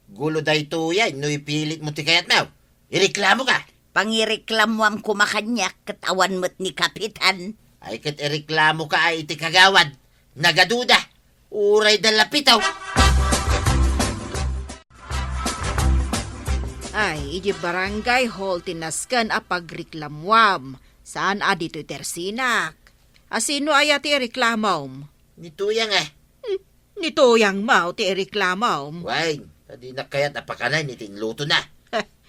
Gulo daytoyen no ipilitmo ti kayatmo. Ireklamoka. Pangireklamoam koma kaniak ket awan met ni Kapitan. Ay, ket ireklamoka a iti kagawad, nagaduda, uray dallapitaw. Ay, iti barangay hall ti nasken a pagreklamoam, saan a ditoy tersinak. A sino aya ti ireklamom? Ni Tuyang, a. Hmm, ni Tuyangmo ti ireklamom? Wen, ta dinak kayat a pakanen iti inlutona.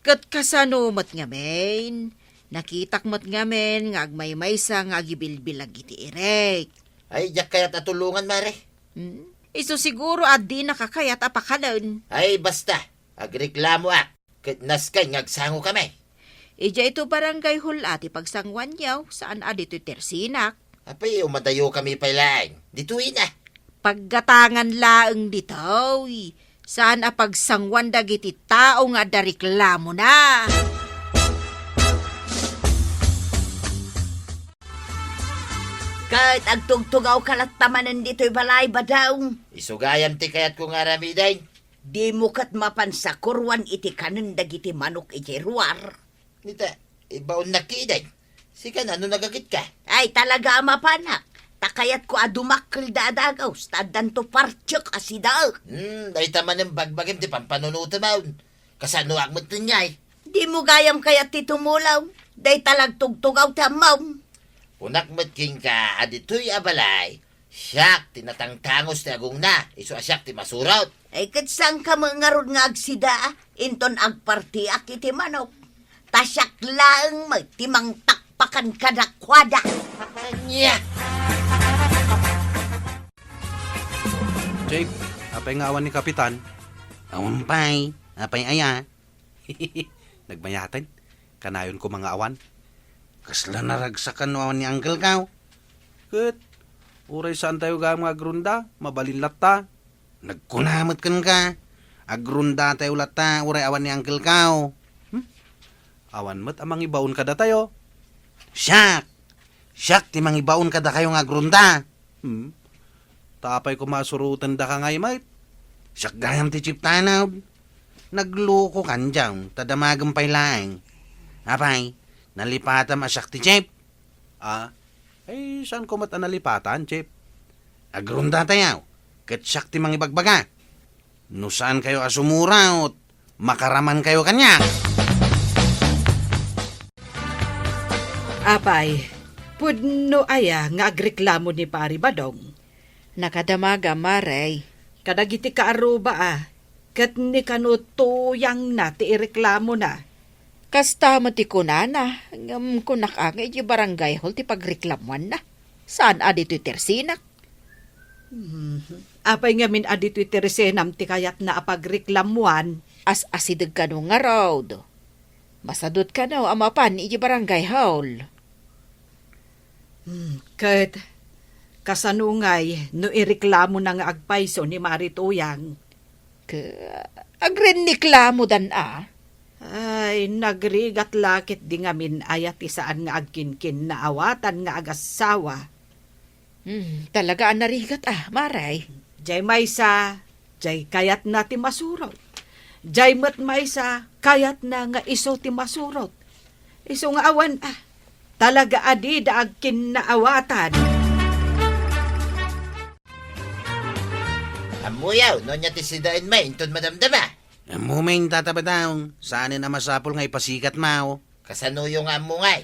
Ket kasano met ngamin? Nakitak met ngamin nga agmaymaysa nga agibilbilag iti irek. Ay, diak kayat a tulongan, mare. Hmm? Isu siguro a dinaka kayat a pakanen. Ay, basta, agreklamoak, ket nasken nga agsangokami. Idiay ito barangay hall a ti pagsanguanyo, saan a ditoy tersinak. Apay, umadayokami pay laeng. Ditoy na. Paggatangan laeng ditoy. Saan a pagsanguan dagiti tao nga adda reklamona. Ket agtugtugawka latta manen ditoy balay, Badong. Isu gayam ti kayatko nga aramiden. Dimo ket mapan sakuroan iti kanen dagiti manok iti ruar. Nita, ibaonnak ketdin. Sika, no nagagitka? Ay, talaga a mapanak. Ta kayatko a dumakkel da a dagus, ta addanto partiek a sidaek. Hmm, dayta manen bagbagim ti pampanunotem. Kasanoak met ngay? Dimo gayam kayat ti tumulong. Dayta la agtugtugaw ti ammom. Kunak met kenka a ditoy a balay, siak ti natangtangos ti agongna, isu a siak ti masurot. Ay, ket saanka met ngarud nga agsida, inton agpartiak iti manok. Ta siak laeng met ti mangpakpakan kadakuada. Ania? Jake, apay nga awan ni Kapitan? Awan pay. Apay aya? Nagmayaten? Kanayon koma nga awan. Kasla naragsakan no awan ni Uncle Kao? Ket, uray saantayo gayam nga agrunda, mabalin latta. Nagkuna met kenka, agrundatayo latta, uray awan ni Uncle Kao. Hmm? Awan met a mangibaon kadatayo. Siak! Siak ti mangibaon kadakayo nga agronda. Hmm? Ta apay koma a surotendaka ngay met? Siak gayam ti chief tanod. Naglukokan diam, ta damagem pay laeng. Apay, nalipatam a siak ti chief? Ah, ay, saanko met a nalipatan, chief? Agrondatayo, ket siak ti mangibagbaga. No saankayo a sumuraot, makaramankayo kaniak. Apay, pudno aya nga agreklamo ni Pari Badong? Nakadamagam, Mare. Kadagiti kaarruba a, ket ni kano tuyangna ti ireklamona. Kasta met ti kunana, ngem kunak a nga idiay barangay hall ti pagreklamuanna. Saan a ditoy tersinak? Hmm. Apay ngamin a ditoy tersenam ti kayatna a pagreklamuan? As-asideg kano ngarud. Masadut kano a mapan idiay barangay hall. Hmm, ket kasano ngay no ireklamona nga agpayso ni Mari Tuyang? Ke-, agrenniklamodan a? Ay, nagrigat la ketdi ngamin aya ti saan nga agkinkinnaawatan nga agassawa. Hmm, talaga a narigat a, Mare. Jay maysa, jay kayatna ti masurot. Jay met maysa, kayatna nga isu ti masurot. Isu nga awan a, talaga a dida agkinnaawatan. Ammoyo, no ania ti sidaenmi inton madamdama? Ammomin, Tata Badong, saanen a masapul nga ipasikatmo. Kasanoyo nga ammo ngay?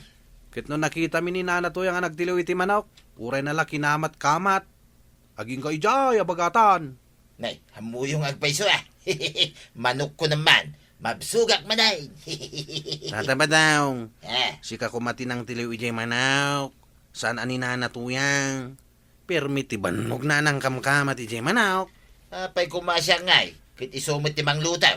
Ket no nakitami ni Nana Tuyang a nagtiliw iti manok, urayna la kinamat-kamat. Agingga idiay a bagatan. Nay, ammoyo nga agpayso a. Manokko naman, mabsogak manen. Tata Badong, Ah, sika koma ti nangtiliw idiay manok. Saan a ni Nana Tuyang. Permi ti bannogna a nangkamkamat idiay manok. Apay koma a siak ngay, ket isu met ti mangluto.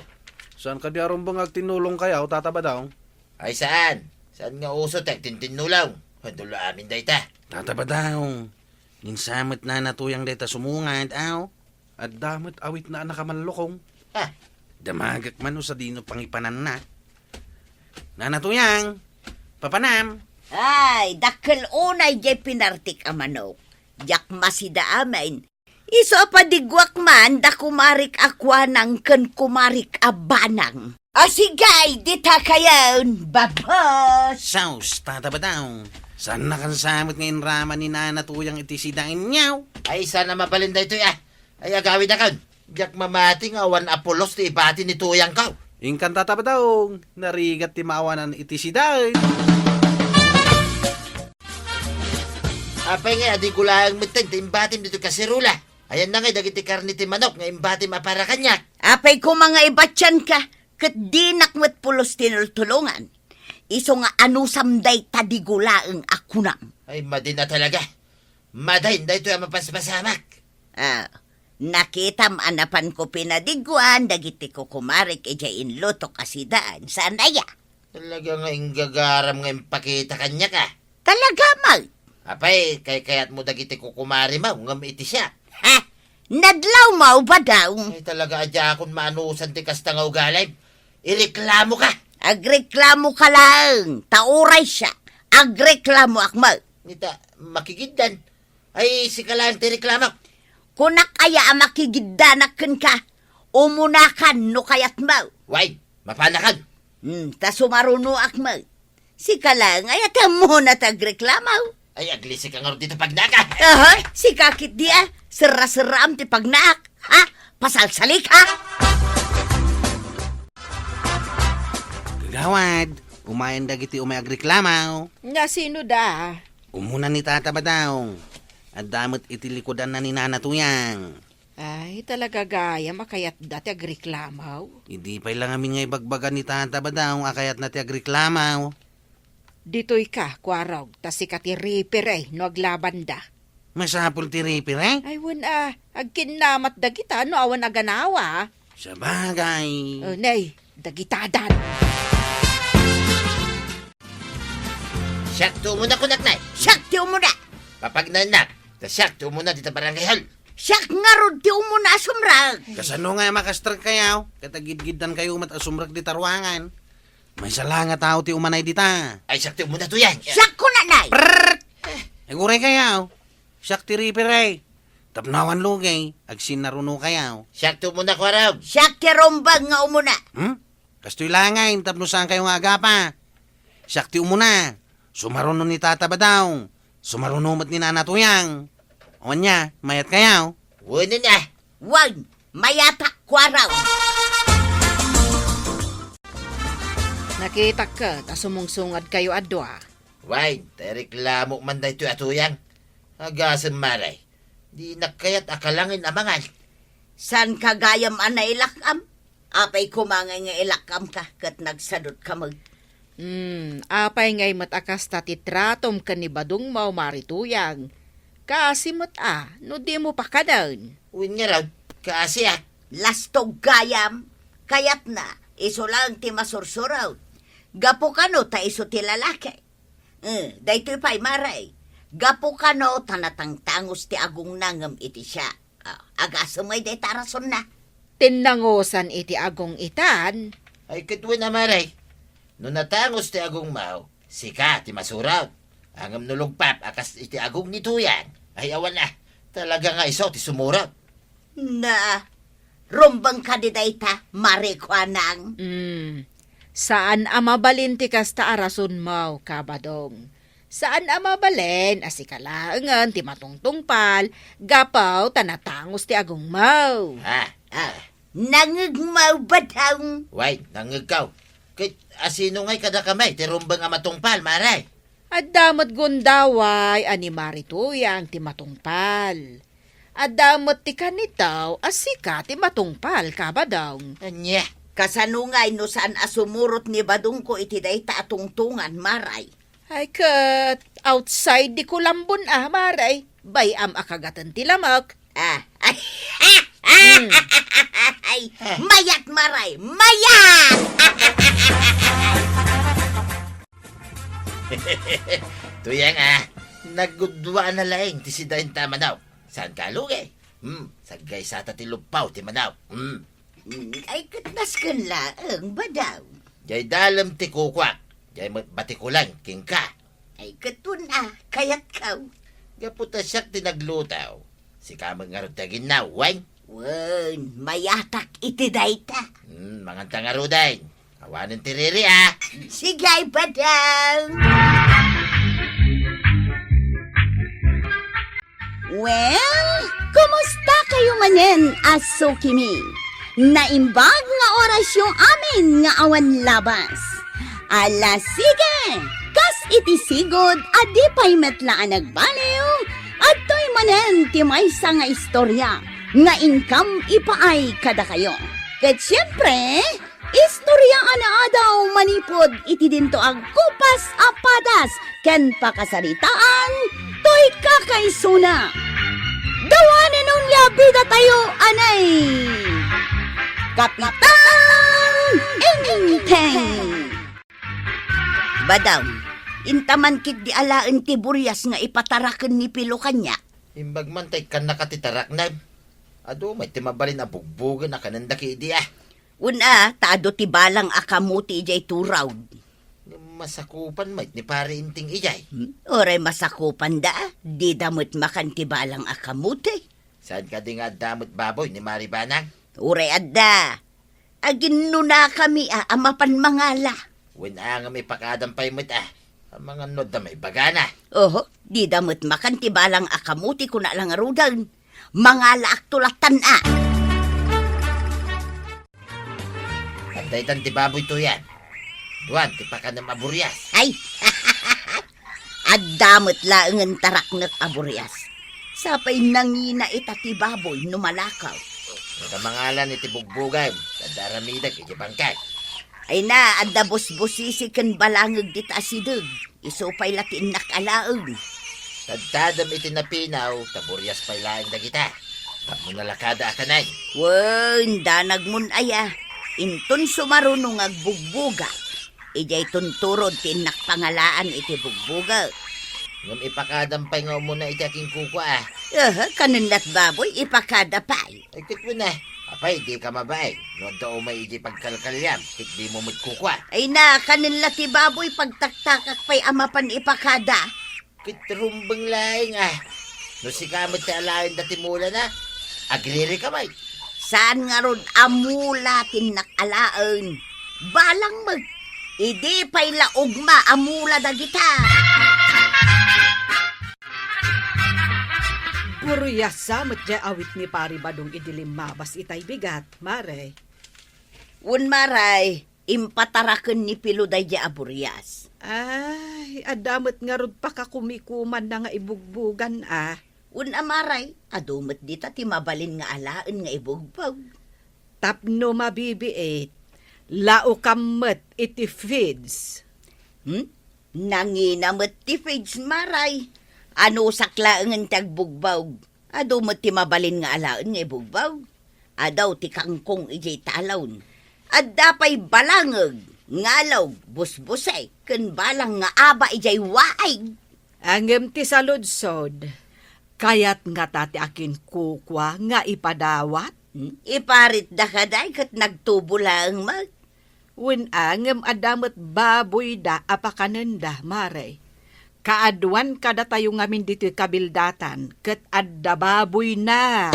Saan kadi a rumbeng nga agtinnulongkayo, Tata Badong? Ay saan. Saan nga uso ti agtintinnulong? Adu la amin dayta. Tata Badong, ninsa met Nana Tuyang dayta sumungad, aw? Adda met awitna a nakamallukong. Ah. Damagek man no sadino pangipananna. Nana Tuyang, papanam. Ay, dakkel unay jay pinartik a manok. Diak masida amin. Isu a padiguak man da kumarik a Kuanang ken kumarik a Banang. Asigay, dita kayon, babos! Sus, Tata Badong. Saanna kansamet nga inraman ni Nana Tuyang iti sidaenyo? Ay, saan a mabalin daytoy a. Ay, agawidakon. Diak mamati nga awan a pulos ti ibati ni Tuyangko. Inkan, Tata Badong, narigat ti maawanan iti sidaen. Apay nga, adi gulaeng metten ti imbatim ditoy kaserula. Ayanna ngay dagiti karne ti manok nga imbatim a para kaniak. Apay koma nga ibatianka, ket dinak met pulos tinultulongan. Isu nga anusam dayta di gulaeng a kunam. Ay, madin a talaga. Madin daytoy a mapaspasamak. Ah, nakitam a napanko pinadiguan dagiti kukumarik idiay inlutok a sidaen. Saan aya? Talaga nga inggagaram nga impakita kaniak a. Talaga met. Apay, kaykayatmo dagiti kukumarimo ngem iti siak. Ha? Nadlawmo, Badong. Ay, talaga a diakon maanusan ti kasta nga ugalim. Ireklamoka. Agreklamoka laeng, ta uray siak, agreklamoak met. Ita, makigiddan. Ay, sika laeng ti reklamo. Kunak aya a makigiddanak kenka? Umunakan no kayatmo. Way, mapanakan. Hmm, ta sumarunoak met. Sika laeng aya ti ammona ti agreklamo. Ay, aglisika ngarud dita pagnaak a. Aha, sika ketdi a, serra-serraam ti pagnaak. Ha? Pasalsalik, ha? Kagawad, umayen dagiti umay agreklamo. Nga sino da? Umuna ni Tata Badong. Adda met iti likudanna ni Nana Tuyang. Ay, talaga gayam a kayatda ti agreklamo. Idi pay la ngamin nga ibagbaga ni Tata Badong a kayatna ti agreklamo. Ditoyka, Kuarog, ta sika ti referee no aglabanda. Masapul ti referee? Ay, wen a, agkinnamat dagita no awan a ganawa. Sabagay. O, nay, dagitadan. Siak ti umuna, kunak, nay. Siak ti umuna. Papagnaennak, ta siak ti umuna dita barangay hall. Siak ngarud ti umuna a sumrek. Kasano nga a makastrek kayo? Ket agidgiddan kayo met a sumrek dita ruangan. Maysa la nga tao ti umanay dita. Ay, siak ti umuna, Tuyang. Siak, kunak, nay. Prrrr! Aguray kayaw, siak ti referee. Tapno awan lugay, agsinnaruno kayaw. Siak ti umuna, Kuarog. Siak ti rumbeng nga umuna. Hmm? Kastoy laengen tapno saan kayo nga agapa. Siak ti umuna. Sumaruno ni Tata Badong. Sumaruno met ni Nana Tuyang. Awan nia, mayat kayaw? Wen nia. Wen, mayatak, Kuarog. Nakitak ket a sumungsungad kayo a dua. Wen, tay reklamo man daytoy a Tuyang. Agasem, Mare. Dinak kayat a kalangen a mangan. Saan ka gayam a nailak-am? Apay koma ngay nga ilak-am ka ket nagsadut ka met? Hmm, apay ngay met a kasta ti tratom ken ni Badong Mao, Mare Tuyang? Kaasi met a, no dimo pakanen. Wen ngarud, kaasiak. Lastog gayam, kayatna, isu laeng ti masursurot. Gapu kano ta isu ti lalaki. Eh, daytoy pay, Mare. Gapu kano ta natangtangos ti agongna ngem iti siak. Ah, agasem ngay dayta a rasonna. Tinnangosan iti agong itan. Ay, ket wen a, Mare. No natangos ti agong Mao, sika ti masurot. Ngem no lugpap a kas iti agong ni Tuyang, ay awan a. Talaga nga isu ti sumurot. Na, rumbeng kadi dayta, Mare Kuanang? Mm. Saan a mabalin ti kasta a rasonmo, Kabadong. Saan a mabalin a sika laengen ti matungtungpal gapu ta natangos ti agongmo. Ah, ah. Nangegmo, Badong. Way, nangegko. Ket asino ngay kadakami ti rumbeng a matungpal, Mare? Adda met gundaway a ni Mare Tuyang ti matungpal. Adda met ti kanitaw a sika ti matungpal, Kabadong. Ania? Kasano ngay no saan a sumurot ni Badongko iti dayta a tungtungan, Mare? Ay ket, outside di kulambon a, Mare. Bay-am a kagaten ti lamek. Ah, ay, Hmm. Ay, mayat, Mare, mayat! Tuyang a, nagudua na laeng ti sidaenta a manok. Saan ka, lugi? Hmm, saggaysata ti luppaw ti manok. Hmm. Hmm, ay, ket nasken laeng, Badong. Jay dalem ti kukuak, jay met batikulan kenka. Ay, ket wen a, kayatko. Gapu ta siak ti nagluto. Sika met ngarud ti aginnaw, wen? Wen, mayatak iti dayta. Hmm, manganta ngaruden. Awanen ti riri, a. Sige, Badong. Well, kumusta kayo manen a sukimi? Naimbag nga orasyo amin nga awan labas. Ala, sige! Kas iti sigud a di pay met la a nagbaliw, adtoy manen ti maysa nga istorya nga inkam ipaay kadakayo. Ket siempre, istorya a naadaw manipud iti dinto agkupas a padas ken pakasaritaan toy kakaisuna. Dawanen onia bidatayo a nay Kapitan Enteng. Badong, inta man ketdi alaen ti burias nga ipataraken ni Pilo kaniak. Imbag man ta ikkannaka ti taraknem. Adu met ti mabalin a bugbogen a kanenda ketdi a. Wen a, ta adu ti balang a kamote idiay turaw. Masakupan met ni Pare Enteng idiay. Hmm? Uray masakupanda, dida met makan ti balang a kamote. Saan kadi nga adda met baboy ni Mare Banang? Uray adda. Aginnunakami a, a mapan mangala. Wen a ngem ipakadam pay met a. Amangan no adda maibagana. Oho, dida met makan ti balang a kamote kuna la ngaruden. Mangalaakto lattan a. Adda itan ti baboy Tuyang. Duan ti pakanem a burias. Ay! Adda met laengen taraknek a burias. Sapay nangina ita ti baboy no malakaw. Ita mangalan iti bugbogan, adda aramidek iti bangkay. Ay na, adda busbusisi ken balangeg dita asideg. Isu pay la ti innak alaen. Tadtadem iti napinaw, ta burias pay laeng dagita. Tapno nalakada a kanen. Wen, danagmon aya. Inton sumaruno nga agbugbugak, idiay tunturod ti innak pangalaan iti bugbugak. Ngem ipakadam pay nga umuna iti akinkukua, a. Aha, kanen lat baboy, ipakada pay. Ay, ket wen a. Apay, dika mabain. No adda umay iti pagkalkaliam, ket dimo met kukua. Ay na, kanen la ti baboy, pagtaktakak pay a mapan ipakada. Ket rumbeng laeng, ah. No sika met ti alaen dati mulana, agririka met. Saan ngarud a mula ti innak alaen? Balang met. Idi pay la ugma a mula dagita. Burias sa met diay awit ni Pari Badong idi limmabas itay bigat, Mare. Wen, Mare, impataraken ni Pilo daydiay a burias. Ay, adda met ngarud pakakumikumanna nga ibugbogan, a. Wen a, Mare, adu met dita ti mabalin nga alaen nga ibugbog. Tapno mabibiit, laukam met iti feeds. Hmm? Nangina met ti feeds, Mare. Anusak laengen ti agbugbog. Adu met ti mabalin nga alaen nga ibugbog. Adu ti kangkong idiay talon. Adda pay balangeg, ngalog, busbusek, ken balang nga aba idiay waig. Ngem ti saludsod, kayat ngata ti akinkukua nga ipadawat? Hmm? Iparitda kadi ket nagtubo laeng met. Wen a, ngem adda met baboyda a pakanenda, Mare. Kaaduan kadatayo ngamin ditoy kabildatan, ket adda baboyna.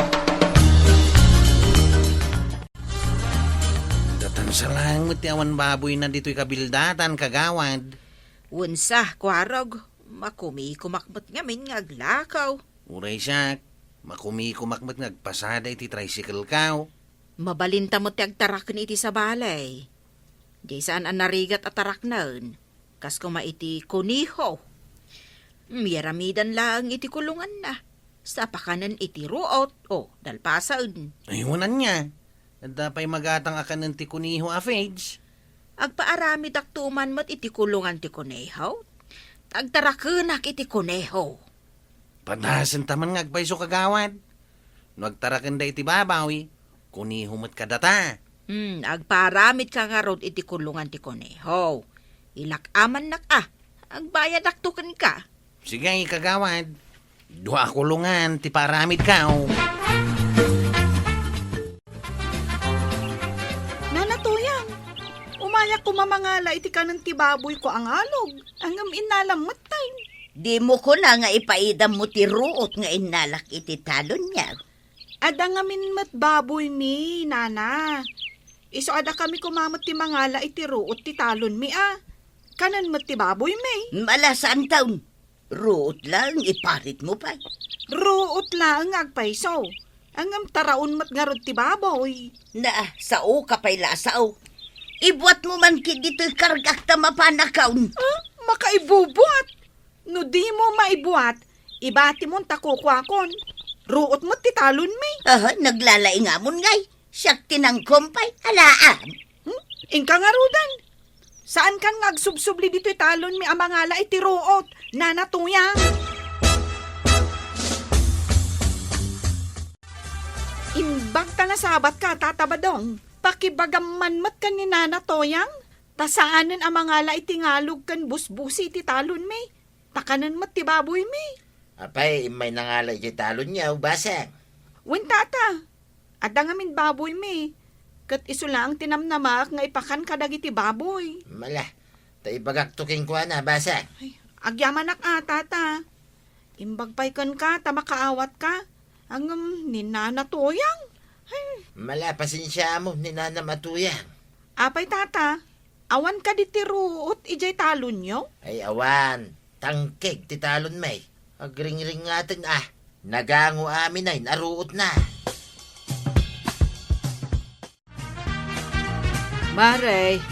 Datan sa laeng met ti awan baboyna ditoy kabildatan, kagawad. Wen sa, Kuarog, makumikumak met ngamin nga aglakaw. Uray siak, makumikumak met nga agpasada iti tricycle-kaw. Mabalinta met ti agtaraken iti sabali. Diay saan a narigat a taraknen, kas koma iti koneho. Miyaramidan laeng iti kulonganna, sa pakanen iti ruot o dalpasen. Ay, wen ania? Adda pay magatang a kanen ti koneho a feeds? Agpaaramidakto man met iti kulongan ti koneho. Agtarakenak iti koneho. Padasenta man nga agpayso, kagawad. No agtarakenda iti baboy, koneho met kadata. Hmm, agpaaramidka ngarud iti kulongan ti koneho. Ilak-amannak a, agbayadakto kenka. Sige, kagawad. Dua a kulongan ti paaramidkaw. Nana Toyang, umayak koma mangala iti kanen ti baboyko a ngalog, ngem innalam metten. Dimo kuna nga ipaidammo ti ruot nga innalak iti talonyo? Adda ngamin met baboymi, nana. Isu a dakami koma met ti mangala iti ruot ti talonmi a. Kanen met ti baboymi. Mala, saanton. Ruot laeng iparitmo pay. Ruot laeng nga agpayso. Ngem taraon met ngarud ti baboy. Na, saoka pay la a sao. Ibuatmo man ketdi toy kargak ta mapanakon. Ah, makaibubuat? No dimo maibuat, ibatimon ta kukuakon. Ruot met ti talonmi. Aha, naglalaingamon ngay. Siak ti nangkumpay, alaam. Hmm? Inka ngaruden. Saankan nga agsubsubli ditoy talonmi a mangala iti ruot, Nana Toyang. Imbag ta nasabatka, Tata Badong. Pakibagam man met ken ni Nana Toyang, ta saanen a mangala iti ngalog ken busbusi iti talonmi. Ta kanen met ti baboymi. Apay, immay nangala idiay talonyo, basang? Wen, tata. Adda ngamin baboymi. Ket isu laeng ti namnamaak nga ipakan kadagiti baboy. Mala, ta ibagakto kenkuana, basang. Ay, agyamanak a, tata. Imbag pay kenka ta makaawatka. Ngem ni Nana Toyang. Ay. Mala, pasensiamo ni Nanam a Toyang. Apay, tata? Awan kadi ti ruot idiay talonyo? Ay, awan. Tangkeg ti talonmi. Agringringaten a. Nagango amin a ruotna. Mare,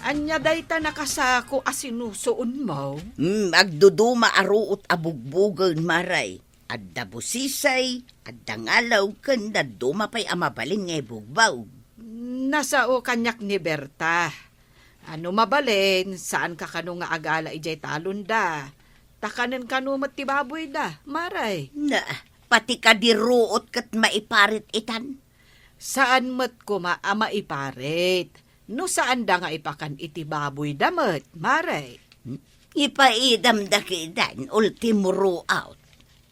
ania dayta nakasako a sinusuonmo? Hmm, agduduma a ruot a bugbogen, Mare. Adda busisi, adda ngalog, ken dadduma pay a mabalin nga ibugbog. Nasao kaniak ni Berta. A no mabalin, saanka kano nga agala idiay talonda. Ta kanen kano met ti baboyda, Mare. Na, pati kadi ruot ket maiparit itan. Saan met koma a maiparit no saanda nga ipakan iti baboyda met, Mare. Ipaidamda ketdan, ultimo ruot.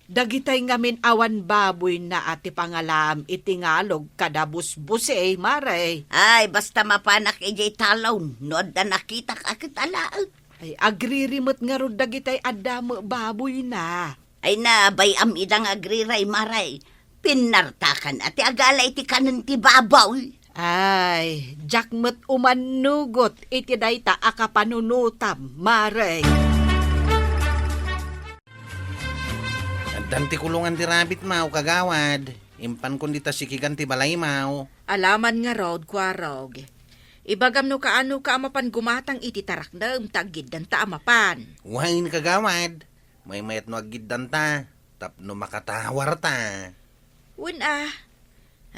Dagitay ngamin awan baboyna a ti pangalaam iti ngalog kada busbusi, Mare. Ay, basta mapanak idiay talon, no adda nakitak a ket alaek. Ay, agriri met ngarud dagitay adda met baboyna. Ay, nabay-am ida nga agriri, Mare. Pinnartakan a ti agala iti kanen ti baboy. Ay, diak met umannugot iti dayta a kapanunotam, Mare. Addan ti kulongan ti rabbit, maw, kagawad. Impankon dita sikigan ti balay, maw. Alaman ngarud, Kuarog. Ibagam no kaano ka a mapan gumatang iti taraknem ta aggiddanta a mapan. Wen, kagawad. Maymayat no aggiddanta, tapno makatawarta. Wen a.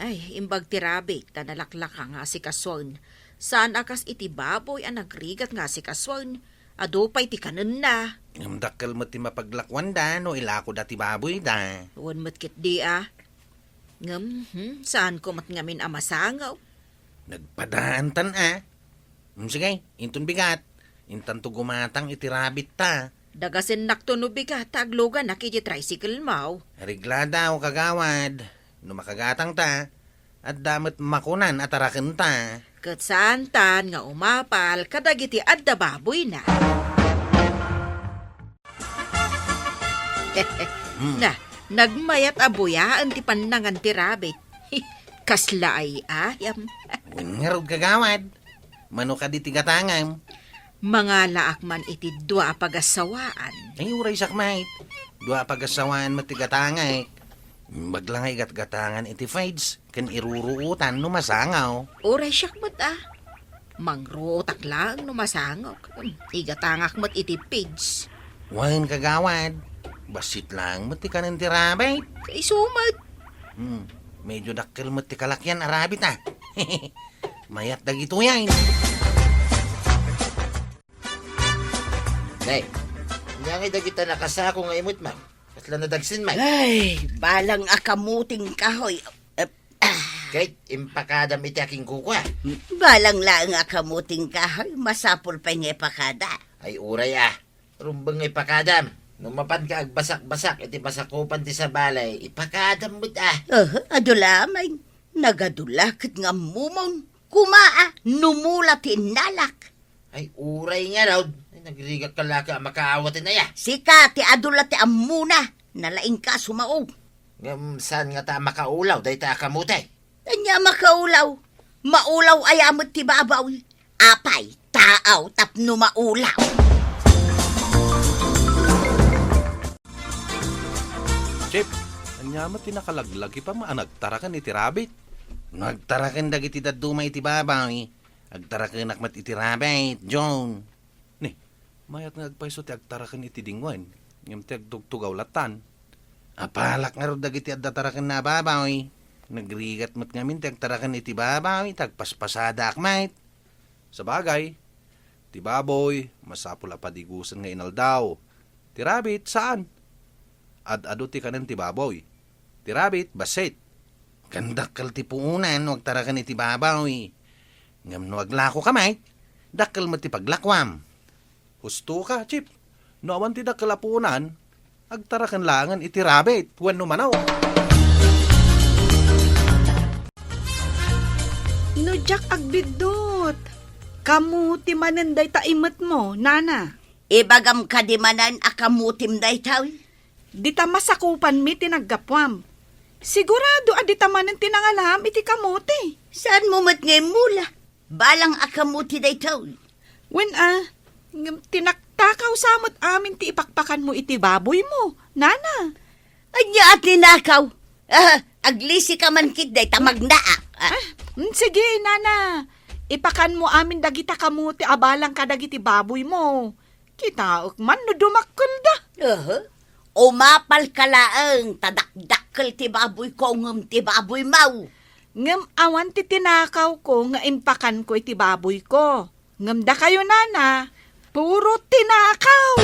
Ay, imbag ti rabbit ta nalaklaka nga asikasuen. Saan a kas iti baboy a nagrigat nga asikasuen. Adu pay ti kanenna. Ngem dakkel met ti mapaglakuanda no ilakoda ti baboyda. Wen met ketdi a. Ngem, hmm, saanko met ngamin a masangaw. Nagpadaantan a. Hmm, sige, inton bigat. Intanto gumatang iti rabbit ta. Dagasennakto no bigat ta agluganak iti tricycle, maw. Reglada o kagawad. No makagatang ta, adda met makunan a taraken ta. Ket saantan nga umapal kadagiti adda baboyna. Hmm. Na, nagmayat a buyaen ti pannangan ti rabbit. Kasla ay ayam. Wen ngarud, kagawad. Mano kadi ti gatangam? Mangalaak man iti dua a pagassawaan. Ay, uray sakmait. Dua a pagassawaan met ti gatangek. Imbag la nga igatgatangan iti fridge ken iruruotan no masangaw. Uray siak met a. Mangruotak laeng no masangaw. Igatangak met iti fridge. Wen, kagawad. Bassit laeng met ti kanen ti rabbit. Kaiso met. Hmm, medyo dakkel met ti kalakian a rabbit a. Mayat dagitoy ay. Nay, ania ngay dagita nakasako nga imut, ma'am? Kasla nadagsen, ma'am? Ay, balang a kamuting kahoy. Eh, ah. Kay, impakadam iti aking kukua. Balang laeng a kamuting kahoy, masapul pay nga ipakada. Ay, uray, ah. Rumbeng nga ipakadam. No mapan ka agbasak-basak iti masakupan ti sabali, ipakadam met, ah. Aha, adu la, ma'am. Nagadu la ket nga ammomon. Kuma, ah, no mula ti innalak. Ay, uray ngarud. Ay, nagrigak ka la ket a makaawat ti naya. Sika, ti adu la ti ammona. Nalaingka a sumao. Ngem saan ngata a makaulaw dayta a kamote? Ania a makaulaw? Maulaw aya met ti babaw. Apay, taaw tapno maulaw. Chip, ania met ti nakalaglag ipam a nagtaraken iti rabbit? No agtaraken dagiti dadduma iti babaw, eh. Agtarakenak met iti rabbit, John. Ni, mayat nga agpayso ti agtaraken iti dingwen, ngem ti agtugtugaw lattan. Apalak ngarud dagiti adda tarakenna a babaw, eh. Nagrigat met ngamin ti agtaraken iti babaw, eh, ti agpaspasadaak met. Sabagay, ti baboy, masapul a padigosen nga inaldaw. Ti rabbit, saan. Ad-adu ti kanen ti baboy. Ti rabbit, bassit. Ken dakkel ti puonan no agtaraken iti babaw, eh. Ngem no aglako ka met, dakkel met ti paglakuam. Husto ka, Chip. No awan ti dakkel a puonan, agtaraken laengen iti rabbit wenno manok. No diak agbiddut, kamote manen dayta imetmo, nana. Ibagam kadi manen a kamotem daytoy? Dita masakupanmi ti naggapuam. Sigurado a dita manen ti nangalam iti kamote. Saanmo met nga immula? Balang a kamote daytoy. Wen a, ngem tinaktakaw sa met amin ti ipakpakanmo iti baboymo, nana. Ania a tinakaw? Ah, aglisi ka man ket dayta magnaak. Ah. Ah, mm, sige, nana. Ipakanmo amin dagita kamote a balang kadagiti baboymo. Kitaek man no dumakkelda. Aha. Umapal ka laeng, ta dakdakkel ti baboyko ngem ti baboymo. Ngem awan ti tinakawko nga impakanko iti baboyko. Ngem dakayo, nana, puro tinakaw.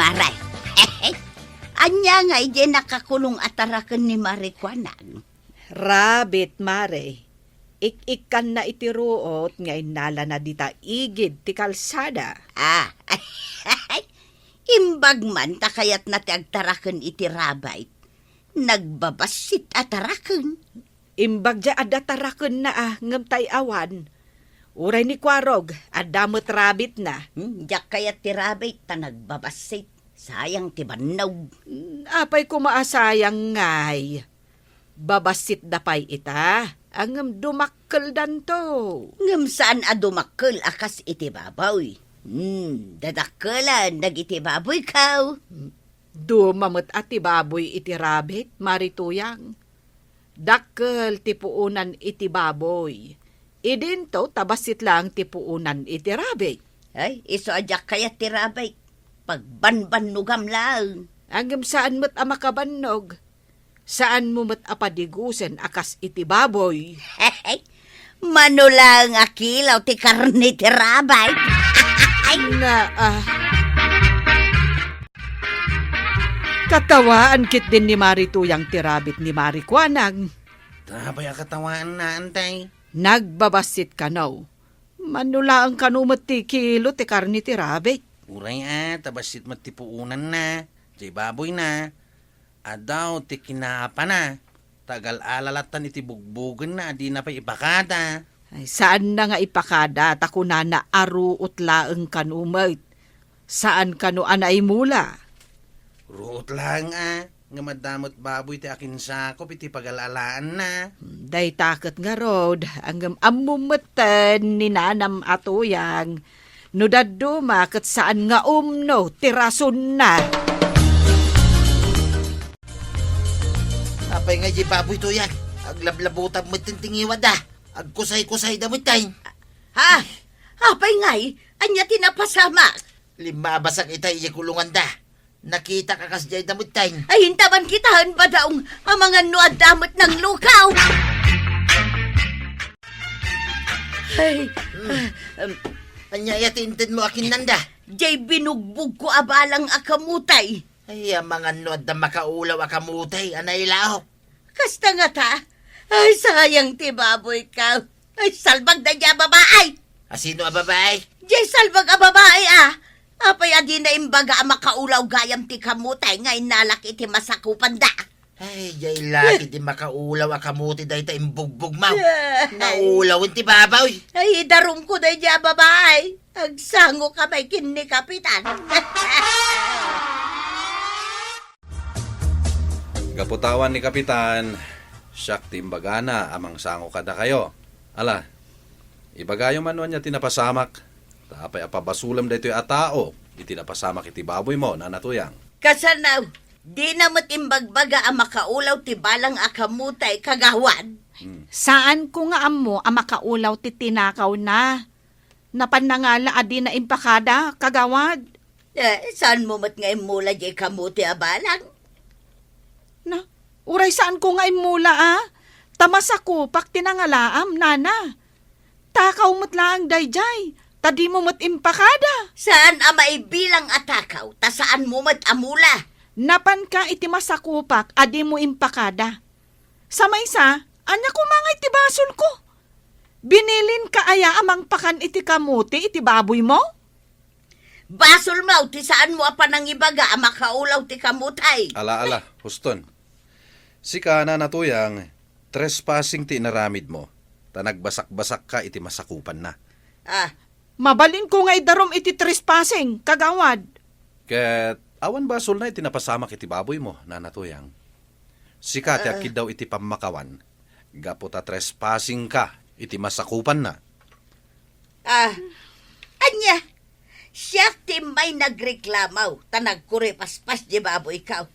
Mare, ania nga idiay nakakulong a taraken ni Mare Kuanang? Rabbit, Mare. Ik-ikkanna iti ruot nga innalana dita igid ti kalsada. Ah, imbag man ta kayatna ti agtaraken iti rabbit. Nagbabassit a taraken. Imbag diay adda tarakenna a ngem tay awan. Uray ni Kuarog, adda met rabbit na. Hmm, diak kayat ti rabbit, ta nagbabassit. Sayang ti bannog. Hmm, apay koma a sayang ngay? Babassit da pay ita, ngem dumakkeldanto. Ngem saan a dumakkel a kas iti baboy. Hmm, dadakkelen dagiti baboyko. Duma met a ti baboy iti rabbit, Mari Tuyang. Dakkel ti puonan iti baboy. Idinto, ta bassit laeng ti puonan iti rabbit. Ay, isu a diak kayat ti rabbit. Pagbanbannogam laeng. Ngem saan met a makabannog. Saanmo met a padigusen a kas iti baboy. Mano laeng a kilo ti karne ti rabbit. Ay, na, ah. Katawaan ketdin ni Mari Tuyang ti rabbit ni Mari Kuanang. Apay a katawaanna, Antay? Nagbabassit kano. Mano laeng kano met ti kilo ti karne ti rabbit. Uray a, ta bassit met ti puonanna, ti baboyna. Adaw ti kinapana, ta agal-ala lattan iti bugbogenna a dina pay ipakada. Ay, saanna nga ipakada, ta kunana a ruot laeng kano met. Saan kano a naimula? Ruot laeng a, ngem adda met baboy ti akinsakop iti pagal-alaanna. Dayta ket ngarud, ngem ammom metten ni nanam a Tuyang, no dadduma ket saan nga umno ti rasonna. Apay ngay diay baboy, Tuyang? Aglablabutab metten ti ngiwatda. Agkusay-kusayda metten. Ha? Apay ngay? Ania ti napasamak? Limmabasag ita idiay kulonganda. Nakitak a kasdiay da metten. Ay, inta man kitaen, Badong. Amangan no adda met nanglukaw. Ay, Hmm. Ania aya ti intedmo a kinnanda? Diay binugbogko a balang a kamote. Ay, amangan no adda makaulaw a kamote a nailaok. Kasta ngata? Ay, sayang ti baboyko. Ay, salbag daydiay a babai! A sino a babai? Diay salbag a babai, a! Apay a dina imbaga a makaulaw gayam ti kamote nga innalak iti masakupanda? Ay, diay laki ti makaulaw a kamote dayta imbugbogmo. Ay. Naulawen ti baboy. Ay, idarumko daydiay a babai. Agsangoka pay ken ni Kapitan. Gapu ta awan ni Kapitan, siak ti imbagana a mangsango kadakayo. Ala, ibagayo man no ania ti napasamak, ta apay a pabasolem daytoy a tao iti napasamak iti baboymo, Nana Tuyang. Kasano, dina met imbagbaga a makaulaw ti balang a kamote, Kagawad? Hmm. Saanko nga ammo a makaulaw ti tinakawna. Napan nangala a dina impakada, Kagawad. Eh, saanmo met nga immula diay kamote a balang? Na, uray saanko nga immula, a? Ta masakupak ti nangalaam, nana. Takaw met laeng daydiay, ta dimo met impakada. Saan a maibilang a takaw, ta saanmo met a mula. Napanka iti masakupak a dimo impakada. Sa maysa, ania koma ngay ti basolko? Binilinka aya a mangpakan iti kamote iti baboymo? Basolmo ti saanmo a panangibaga a makaulaw ti kamote. Ala, ala, huston. Sika, Nana Tuyang, trespassing ti inaramidmo, ta nagbasakbasakka iti masakupanna. Ah. Mabalinko nga idarum iti trespassing, Kagawad. Ket awan basolna iti napasamak iti baboymo, Nana Tuyang. Sika ti Ah. agkiddaw iti pammakawan, gapu ta trespassingka iti masakupanna. Ah, ania? Siak ti immay nagreklamo ta nagkuripaspas diay baboyko.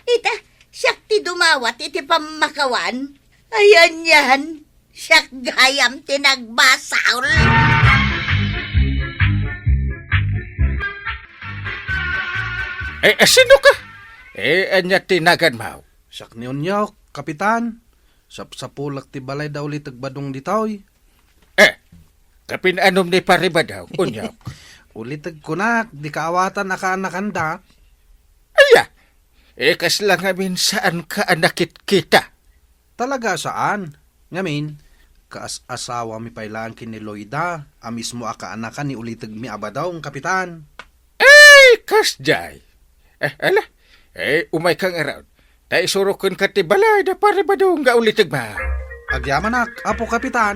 Ita, siak ti dumawat iti pammakawan. Ay, anian, siak gayam ti nagbasol. Eh, eh, sino ka? Eh, ania ti naganmo? Siak ni Onyok, Kapitan. Sapsapulak ti balay da uliteg Badong ditoy. Eh, kapin-anom ni Pari Badong, Onyok? Uliteg kunak, di kaawatan a kaanakanda. Aya, eh, kasla ngamin saanka a nakitkita? Talaga saan. Ngamin, kaas-asawami pay laeng ken ni Loida, a mismo a kaanakan ni ulitegmi a Badong, Kapitan. Ay, kasdiay. Eh, ala, eh, umayka ngarud. Ta isurokenka ti balay da Pari Badong nga ulitegmo. Agyamanak, Apo Kapitan.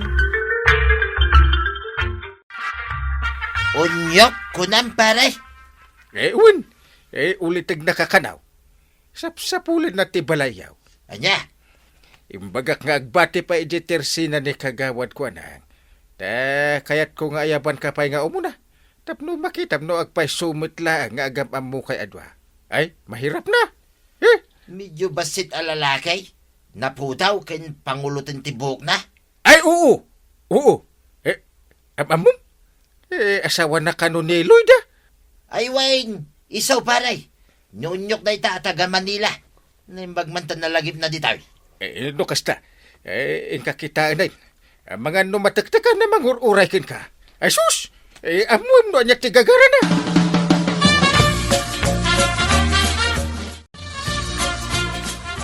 Unyok, kunam, pare. Eh, wen. Eh, ulitegna kakanaw. Sapsapulenna ti balayyo. Ania? Imbagak nga agbati pay idiay tersina ni Kagawad Kuanang. Ta kayatko nga ayabanka pay nga umuna. Tapno makitam no agpayso met laeng nga agam-ammokay a dua. Ay, mahirap na. Eh? Medyo bassit a lalaki. Napudaw ken panguloten ti buokna. Ay, oo. Oo. Eh, am-ammom? Eh, asawana kano ni Lloyda? Ay, wen, isu, pare. Ni Unyok dayta a taga Manila. Naimbag man ta nalagipna ditoy. Eh, no kasta, eh, inka kitaenay. Amangan no matektekan a mangur-uray kenka. Ay, sus! Eh, ammoem no ania ti gagarana.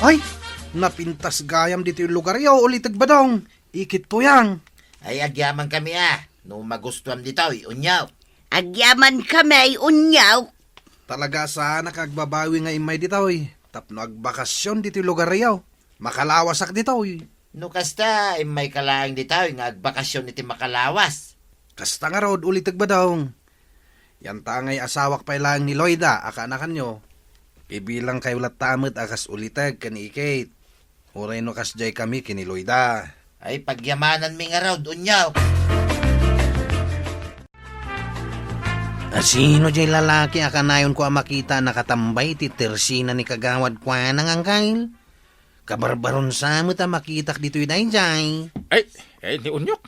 Ay, napintas gayam ditoy lugaryo, Uliteg Badong. Ikit Tuyang. Ay, agyamankami a. No magustuam ditoy, Unyok. Agyamankami, Unyok. Talaga saanak agbabawi nga immay ditoy. Tapno agbakasyon ditoy lugaryo. Makalawasak ditoy. No kasta, immayka laeng ditoy nga agbakasyon iti makalawas. Kasta ngarud, Uliteg Badong. Yantangay asawak pay laeng ni Lloyda a kaanakanyo. Ibilangkayo latta met a kas Uliteg ken Ikit. Uray no kasdiay kami ken ni Lloyda. Ay, pagyamananmi ngarud, Unyok. A, sino jay lalaki a kanayonko a makita a nakatambay ti tersina ni Kagawad Kuanang, Angkel? Kabarbarun sa met a makitak ditoy daydiay. Ay, ay, ni Unyok.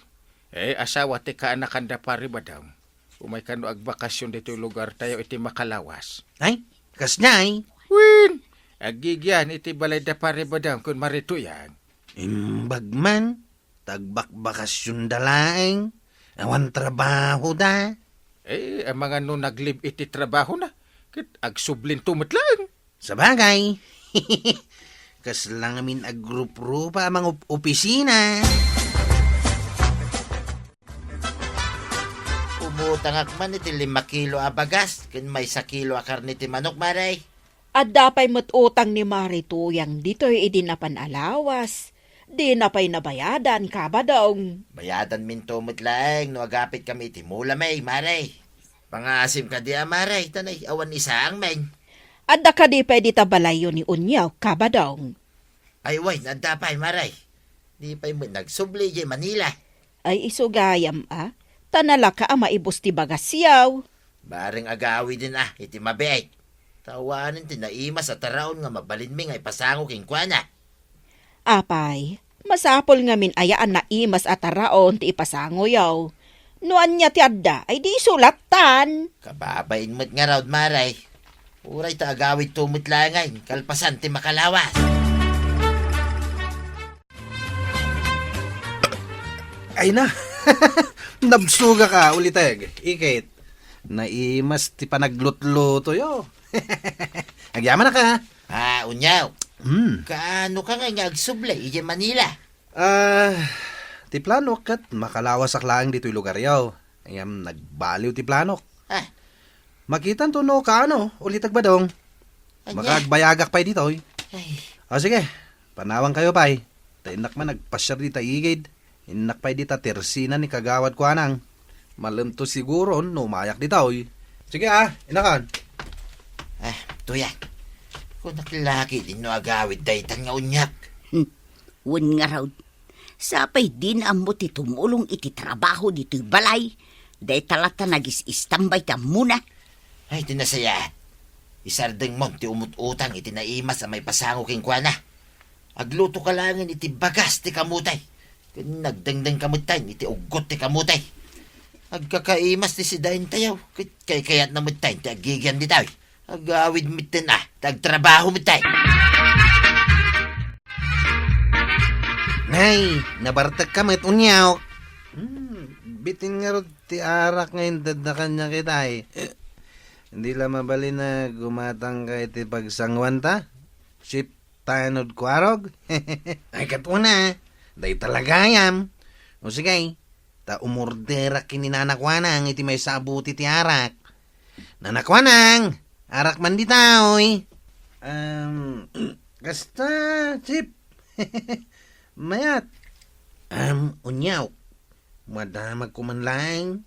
Eh, asawa ti kaanakanda, Pare Badong. Umay kano agbakasyon ditoy lugartayo iti makalawas. Ay, kasdiay? Wen, aggigyan iti balayda, Pare Badong, ken Mari Tuyang. Imbag man, ta agbakbakasyonda laeng, awan trabahoda. Eh, amangan no naglib iti trabahona, ket agsublinto met laeng. Sabagay, kasla ngamin agruprupa a mangopisina. Umutangak man iti lima kilo a bagas ken maysa kilo a karne ti manok, Mare. Adda pay met utang ni Mari Tuyang ditoy idi napan a lawas. Dina pay nabayadan, Kabadong. Bayadanminto met laeng no agapitkami iti mulami, Mare. Pangaasim kadi a, Mare, ta nay awan isaangmin. Adda kadi pay dita balayyo ni Unyaw, Kabadong? Ay, wen, adda pay, Mare. Di pay met nagsubli idiay Manila. Ay, isu gayam a, ta nalaka a maibus ti bagasyaw. Bareng agawiden a iti mabiit. Ta awanen ti naimas a taraon nga mabalinmi nga ipasango kenkuana. Apay, masapul ngamin aya a naimas a taraon ti ipasangoyo. No ania ti adda, ay di isu lattan. Kababain met ngarud, Mare. Uray ta agawidto met laeng kalpasan ti makalawas. Ay na, nabsugak a, Uliteg, Ikit. Naimas ti panaglutlutoyo. Agyamanak a. Ah, Unyaw. Hmm. Kaanoka ngay nga agsubli idiay Manila? Ah, ti planok ket makalawasak laeng ditoy lugaryo. Ngem nagbaliw ti planok. Ah. Makitanto no kaano, Uliteg Badong. Ania? Makaagbayagak pay ditoy. Ay. O sige, panawankayo pay. Ta innak man agpasiar dita igid. Innak pay dita tersina ni Kagawad Kuanang. Malemto siguron no umayak ditoy. Sige a, innakan. Ah, Tuyang. Kunak laki din no agawid daytan nga unyak. Hmm. Wen ngarud, sapay dina ammo ti tumulong iti trabaho ditoy balay, dayta latta nagis-istambay ti ammona. Ay, ti nasayaat. Isardengmon ti umut-utang iti naimas a maipasango kenkuana. Aglutoka laengen iti bagas ti kamote. Ken nagdengdengka metten iti uggot ti kamote. Agkakaimas ti sidaentayo, ket kaykayatna metten ti aggigyan ditoy. Agawid metten a, ta agtrabaho metten. Nay, nabartekka met, Unyaw. Hmm, bitin ngarud ti arak nga inted na kaniak itay. Hindi la mabalin a gumatangka iti pagsanguanta? Chief Tanod Kuarog? Ay, ket una, dayta la gayam. O sige, ta umorderak ken ni Nana Kuanang iti maysa a buti ti arak. Nana Kuanang, arak man ditoy. Em, kasta, Chief. Mayat. Em, Unyaw, madamagko man laeng.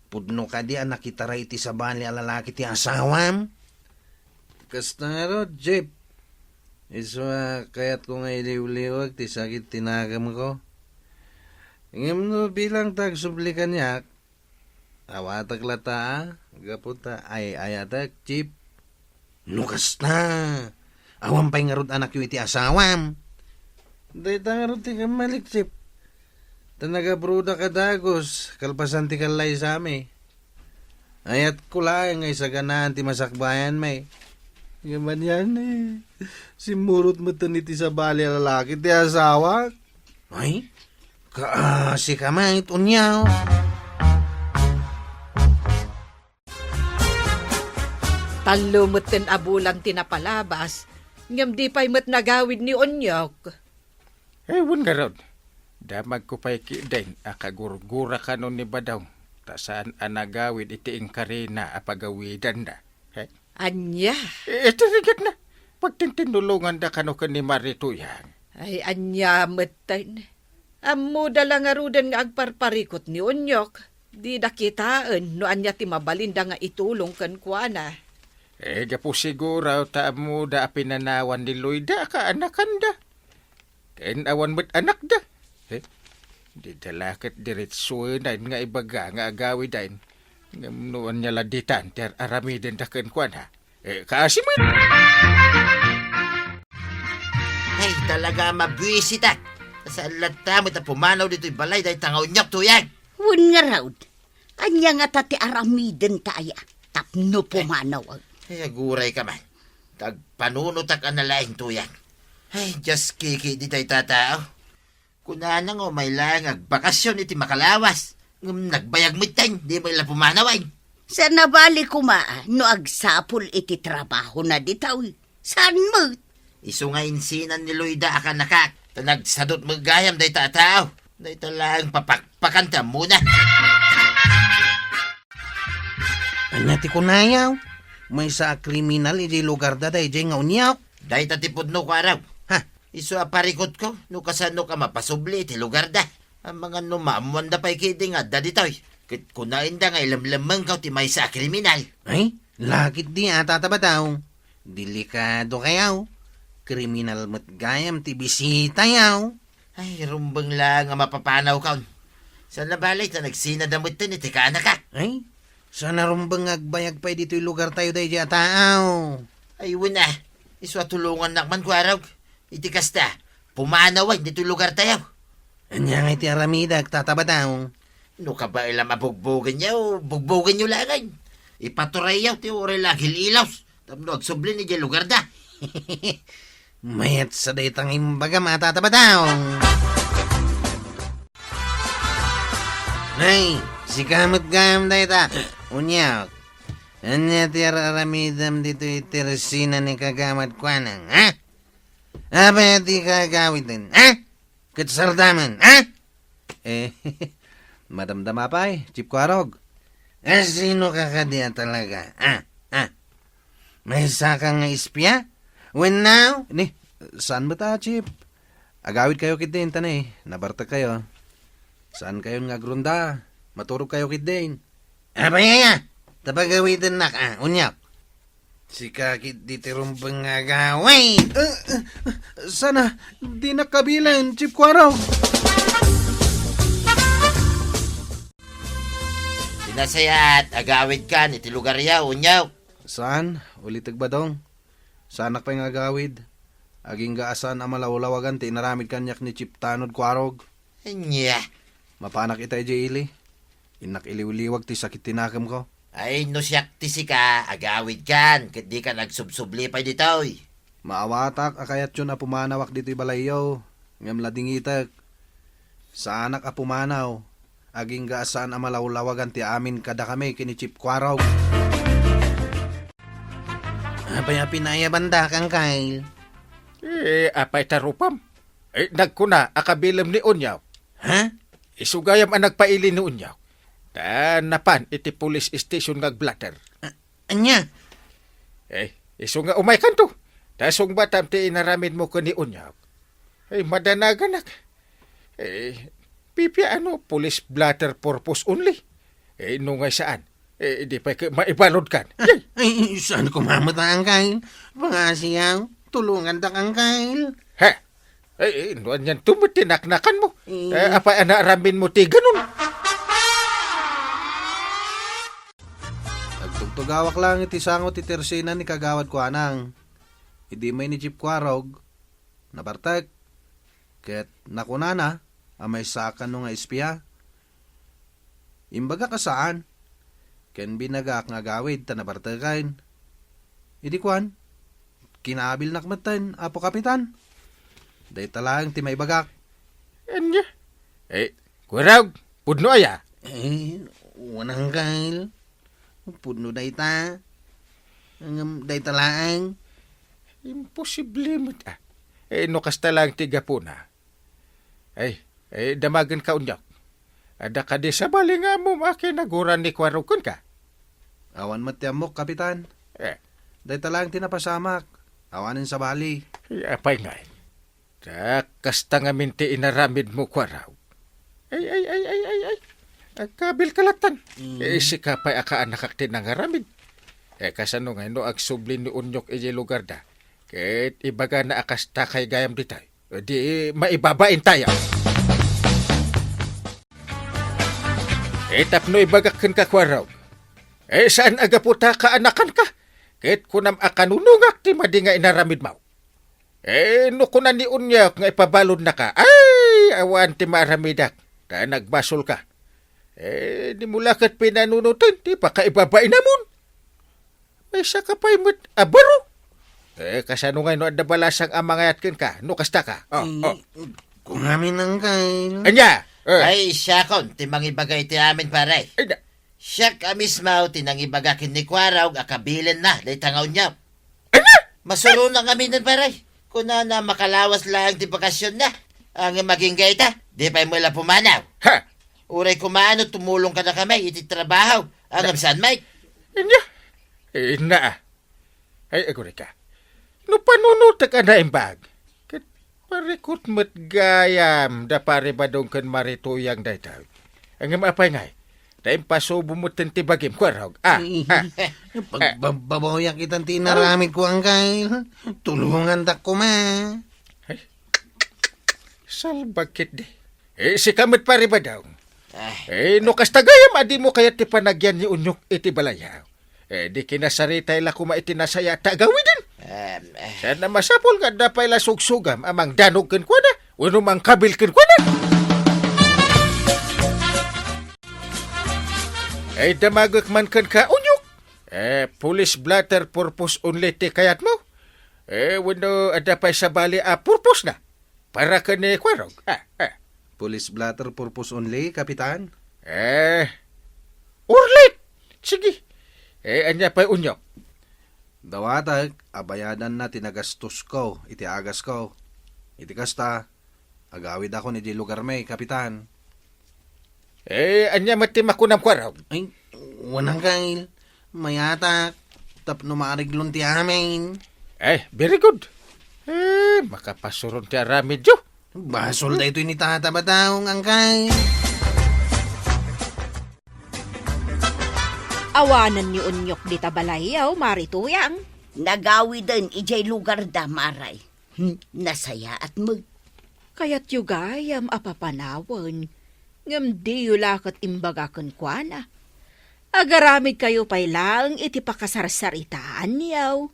Pudno kadi a nakitaray iti sabali a lalaki ti asawam? Kasta ngarud, Chief. Isu a kayatko nga iliwliwag ti sakit ti nakemko. Ngem no bilang ta agsubli kaniak, awatek latta a, gapu ta ay-ayatek, Chief. No kasta, awan pay ngarud anakyo iti asawam? Dayta ngarud ti kammalik, Chief. Ta nagabrodak a dagus, kalpasan ti kallaysami. Ayatko laeng nga isaganaan ti masakbayanmi. Ngem anian, eh, simmurot metten iti sabali a lalaki ti asawak. Ay, kaasi ka met, Unyaw. Tallo metten a bulan ti napalabas, ngem di pay met nagawid ni Onyok. Eh, wen ngarud, damagko pay ketdin a kagurgura kano ni Badong, ta saan a nagawid iti inkarina a pagawidanna. Eh? Ania? Eh, iti rigatna, pagtintinnulonganda kano ken ni Mari Tuyang. Ay, ania metten? Ammoda la ngaruden nga agparparikut ni Onyok. Dida kitaen no ania ti mabalinda nga itulong kenkuana. Eh, gapu siguro ta ammoda a pinanawan ni Loida a kaanakanda. Ken awan met anakda. Eh, dida la ket diretsoen nga ibaga nga agawiden. Ngem no ania la ditan ti ar-aramidenda kenkuana. Eh, kaasi met. Ay, talaga mabuisitak. Saan latta met a pumanaw ditoy balay dayta nga Onyok, Tuyang? Wen ngarud, ania ngata ti aramidenta aya tapno pumanaw? Ay, aguray ka man. Tagpanunotak a nalaing, Tuyang. Ay, just kiki di dayta tao. Kunana nga umay laeng agbakasyon iti makalawas. Ngem nagbayag metten, di met la pumanaw, ay. Saan a bali koma no agsapul iti trabahona ditoy. Saan met? Isu nga insinan ni Loida a kanakak, ta nagsadut met gayam dayta a tao. Dayta laeng papakpakan ti ammona. Ania ti kunayaw? Maysa a kriminal iti lugarda daydiay nga Onyok. Dayta ti pudno, Kuarog. Ha? Isu a parikutko, no kasano ka mapasubli iti lugarda. Amangan no maammoanda pay ketdi nga adda ditoy. Ket kunaenda nga ilemlemmengko ti maysa a kriminal. Ay, lakit di a, Tata Badong. Delikado kayaw. Kriminal met gayam ti bisitayaw. Ay, rumbeng laeng a mapapanawkon. Saan a bali ta nagsinada metten iti kaanakak. Ay, saan a rumbeng nga agbayag pay ditoy lugartayo daydiay a tao. Ay, wen a. Isu a tulongannak man, Kuarog. Iti kasta, pumanawen ditoy lugartayo. Ania ngay ti aramidek, Tata Badong? No kabaelam a bugbogenyo, bugbogenyo laengen. Ipaturayyo ti uray la agil-ilos tapno agsubli idiay lugarda. Mayat sa dayta nga imbagam a, Tata Badong. Nay, sika met gayam dayta. Onyok, ania ti ar-aramidem ditoy iti resina ni Kagamat Kuanang, ha? Apay a dika agawiden, ha? Ket sardamen, ha? Eh, madamdama pay, Chief Kuarog. Eh, sino ka kadi a talaga, ha? Ha? Maysa ka nga espia? Wen now? Ni, saan met a, Chief? Agawidkayo ketdin, ta ni, nabartekkayo. Saankayon nga agronda. Maturogkayo ketdin. Apay aya? Ta pagawidennak, a, Onyok. Sika ketdi ti rumbeng nga agawid. Eh, eh, sana, dinak kabilen, Chief Kuarog. Ti nasayaat, agawidkan iti lugaryo, Onyok. Saan? Ulitek, Badong. Saanak pay nga agawid. Agingga a saan a malawlawagan ti inaramid kaniak ni Chief Tanod Kuarog. Ania? Mapanak ita idiay ili. Innak iliwliwag ti sakit ti nakemko. Ay, no siak ti sika, agawidkan, ket dikan agsubsubli pay ditoy. Maawatak a kayatyon a pumanawak ditoy balayyo, ngem ladingitek. Saanak a pumanaw, agingga a saan a malawlawagan ti amin kadakami ken ni Chief Kuarog. Apay a pinaayabanda, Kang Kyle? Eh, apay ta rupam? Eh, nagkuna a kabilem ni Unyaw. Ha? Isu gayam a nagpaili ni Unyaw. Ta napan iti police station nga agblatter. A-, ania? Eh, isu nga umaykanto. Ta sungbatam ti inaramidmo ken ni Unyaw. Ay, madanaganak. Eh, pipiano police blotter purpose only? Eh, no nga saan, eh, di pay ket maibaludkan. Yay! Ay, saan ko mamataang, Kyle? Pangasiyaw, tulongandak, Angkay. He? Eh, eh, no anian to met ti naknakanmo? Eh. Eh, apay a naaramidmo ti ganun? Agtugtugawak lang iti sango ti tersina ni Kagawad Kuanang. Idi may ni Jeep Kuarog, nabartek, ket nakunana a maysa a kano nga espia. Imbagak a saan, ken binagak nga agawid ta nabarteken. Idi kuan, kinaabilnak metten, Apo Kapitan. Dayta laeng ti maibagak. Ania? Eh, Kuarog, pudno aya? Eh, wen, Angkay. Pudno dayta. Ngem dayta laeng. Imposible met, ah. Eh, no kasta laeng ti gapuna. Ay, eh, damagenka, Unyok. Adda kadi sabali nga ammom a kinaguran ni Kuarog kenka? Awan met ti ammok, Kapitan. Eh. Dayta laeng ti napasamak. Awanen sabali. Ay, apay ngay? Ta kasta ngamin ti inaramidmo, Kuarog. Ay, ay, ay, ay, ay, ay. Agkabilka lattan. Mm. Eh, sika pay a kaanakak ti nangaramid. Eh, kasano ngay no agsubli ni Unyok idiay lugarda? Ket ibagana a kasta kay gayam ditoy. Di maibabain tayo. Eh, tapno ibagak kenka, Kuarog. Eh, saan a gapu ta kaanakanka? Ket kunam a kanunongak ti madi nga inaramidmo. Eh, no kuna ni Unyok nga ipabaludnaka, ay, awan ti maaramidak, ta nagbasolka. Eh, dimo la ket pinanunoten ti pakaibabainamon. Maysaka pay met a baro. Eh, kasano ngay no adda balasang a mangayat kenka, no kasta ka? Oh, mm, oh. Kungamin, Angkay. Ania? Eh. Ay, siakon ti mangibaga iti amin, pare. Ay, na. Siak a mismo ti nangibaga ken ni Kuarog a kabilenna dayta nga Unyok. Ania? Masurona ngaminen, pare. Kunana, makalawas laeng ti bakasionna. Ngem agingga ita, di pay met la pumanaw. Ha? Uray kumano tumulong kadakami iti trabaho. Ngem saan met? Ania? Inna, ah. Ay, agurayka. No panunotek a naimbag, ket parikut met gayam da Pare Badong ken Mari Tuyang daytoy. Ngem apay ngay, ta impasubo metten ti bagim, Kuarog. Ah, ah. Pagbababayak itan ti inaramid ko, Angkay. Tulongandak koma. Ay, salbag ketdi. Eh, sika met, Pare Badong. Ah. Eh, no kasta gayam a dimo kayat ti panagyan ni Unyok iti balayyo, eh, di kinasaritay la koma iti nasayaat a agawiden. Em, eh. Saan a masapul nga adda pay la sugsugam a mangdanog kenkuana wenno mangkabil kenkuana? Eh, damagek man kenka, Unyok. Eh, police blotter purpose only ti kayatmo? Eh, wenno adda pay sabali a purpose na? Para ken ni Kuarog. Ah, ah. Police blotter purpose only, Kapitan? Eh, urlit! Sige. Eh, ania pay, Unyok? Dawatek a bayadanna ti nagastosko iti agasko. Iti kasta, agawidakon idiay lugarmi, Kapitan. Eh, ania met ti makunam, Kuarog? Ay, wen, Angkay. Mayatak tapno maareglon ti amin. Eh, very good. Eh, makapasuron ti aramidyo. Basol daytoy ni Tata Badong, Angkay. Awanen ni Unyok dita balayyo, Mari Tuyang. Nagawiden idiay lugarda, Mare. Hmm, nasayaat met. Kayatyo gayam a papanawen, ngem diyo la ket imbaga kenkuana. Agaramidkayo pay laeng iti pakasarsaritaanyo.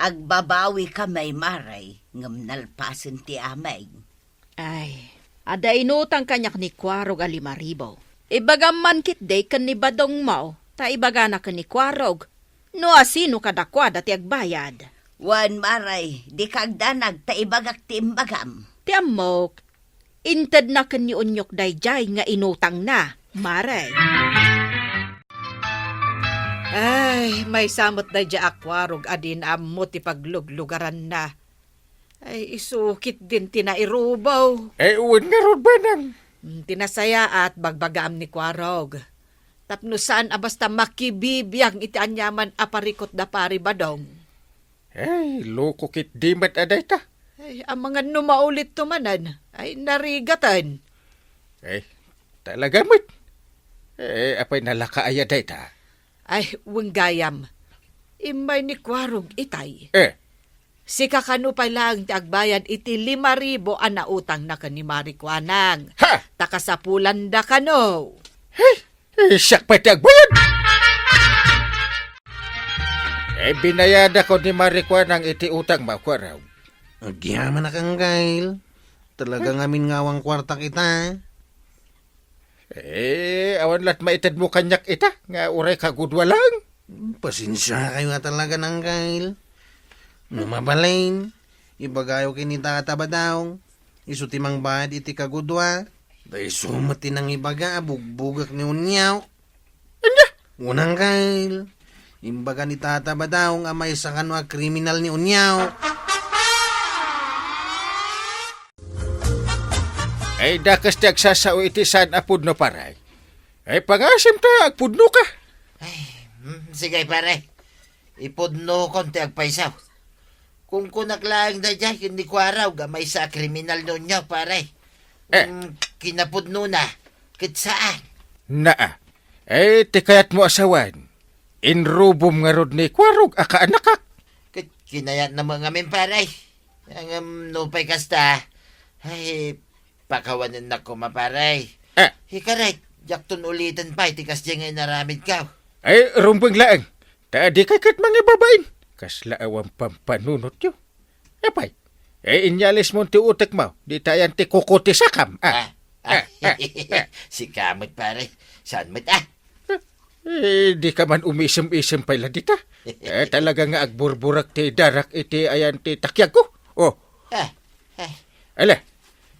Agbabawikami, Mare, ngem nalpasen ti amin. Ay, adda inutang kaniak ni Kuarog a lima ribu. Ibagam man ketdi ken ni Badongmo, ta ibagana ken ni Kuarog no asino kadakuada ti agbayad. Wen, Mare, dika agdanag ta ibagak ti imbagam. Ti ammok, intedna ken ni Unyok daydiay nga inutangna, Mare. Ay, maysa met daydiay a Kuarog a dina ammo ti pagluglugaranna. Ay, isu ketdin ti nairubo. Eh, wen ngarud, Manang. Mm, ti nasayaat, bagbagaam ni Kuarog. Tapno saan a basta makibibiang iti aniaman a parikut da Pari Badong. Ay, loko ketdi met a dayta. Ay, amangan no maulitto manen. Ay, narigaten. Eh, talaga met. Eh, apay nalaka aya dayta? Ay, wen gayam. Immay ni Kuarog itay. Eh. Sika kano pay laeng ti agbayad iti lima ribu a nautangna ken ni Mari Kuanang. Ha! Ta kasapulanda kano. Hey! Eh, siak pay ti agbayad! Eh, binayadakon ni Mari Kuanang iti utangmo, Kuarog. Agyamanak, Anggail. Talaga ngamin nga awan kuartak ita. Eh, awan lat maitedmo kaniak ita, nga uray kagudua laeng. Pasensiakayo a talaga, Anggail. No mabalin, ibagayo ken ni Tata Badaw, isu ti mangbayad iti kagudua. Daysu met ti nangibaga a bugbugak ni Unyaw. Ania? Wen, Anggail, imbaga ni Tata Badaw a maysa kano a kriminal ni Unyaw. Ay, dakes ti agsasao iti saan a pudno, pare. Ay, pangasim ta agpudno ka. Ay, mm, sige, pare. Ipudnokon ti agpayso. Kunkunak laeng daydiay ken ni Kuarog a maysa a kriminal ni Unyaw, pare. Eh. Mm, kinapudnona, ket saan. Naa. Eh, ti kayatmo a sawen, inrubom ngarud ni Kuarog a kaanakak. Ket kinayatna met ngamin, pare. Ngem nupay kasta, ay, pakawanennak koma, pare. Eh. Ikarit, diakton uliten pay ti kasdiay nga inaramidko. Ay, rumbeng laeng. Ta dikay ket mangibabain. Kasla awan pampanunotyo. Apay, eh, inyalismon ti utekmo, dita ayan ti kukutisakam. Ah. Ah, ah, ah, ah. Sika met, pare. Saan met, ah? Eh, dika man umisem-isem pay la dita. Eh, talaga nga agburburak ti darak iti ayan ti takiagko. Oh. Ah, ah. Ala,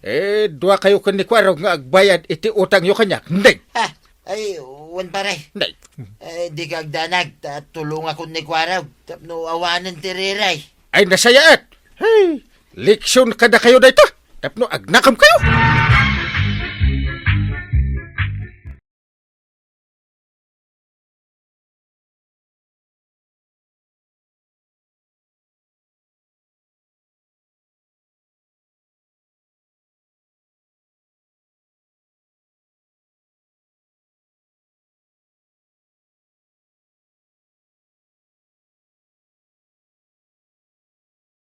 eh, duakayo ken ni Kuarog nga agbayad iti utangyo kaniak. Ndeng! Ah, ay, wen, pare. Ndeng. Eh, dika agdanag, ta tulongakon ni Kuarog tapno awanen ti riray. Ay, nasayaat! Hey, leksion kadakayo dayta, tapno agnakem kayo!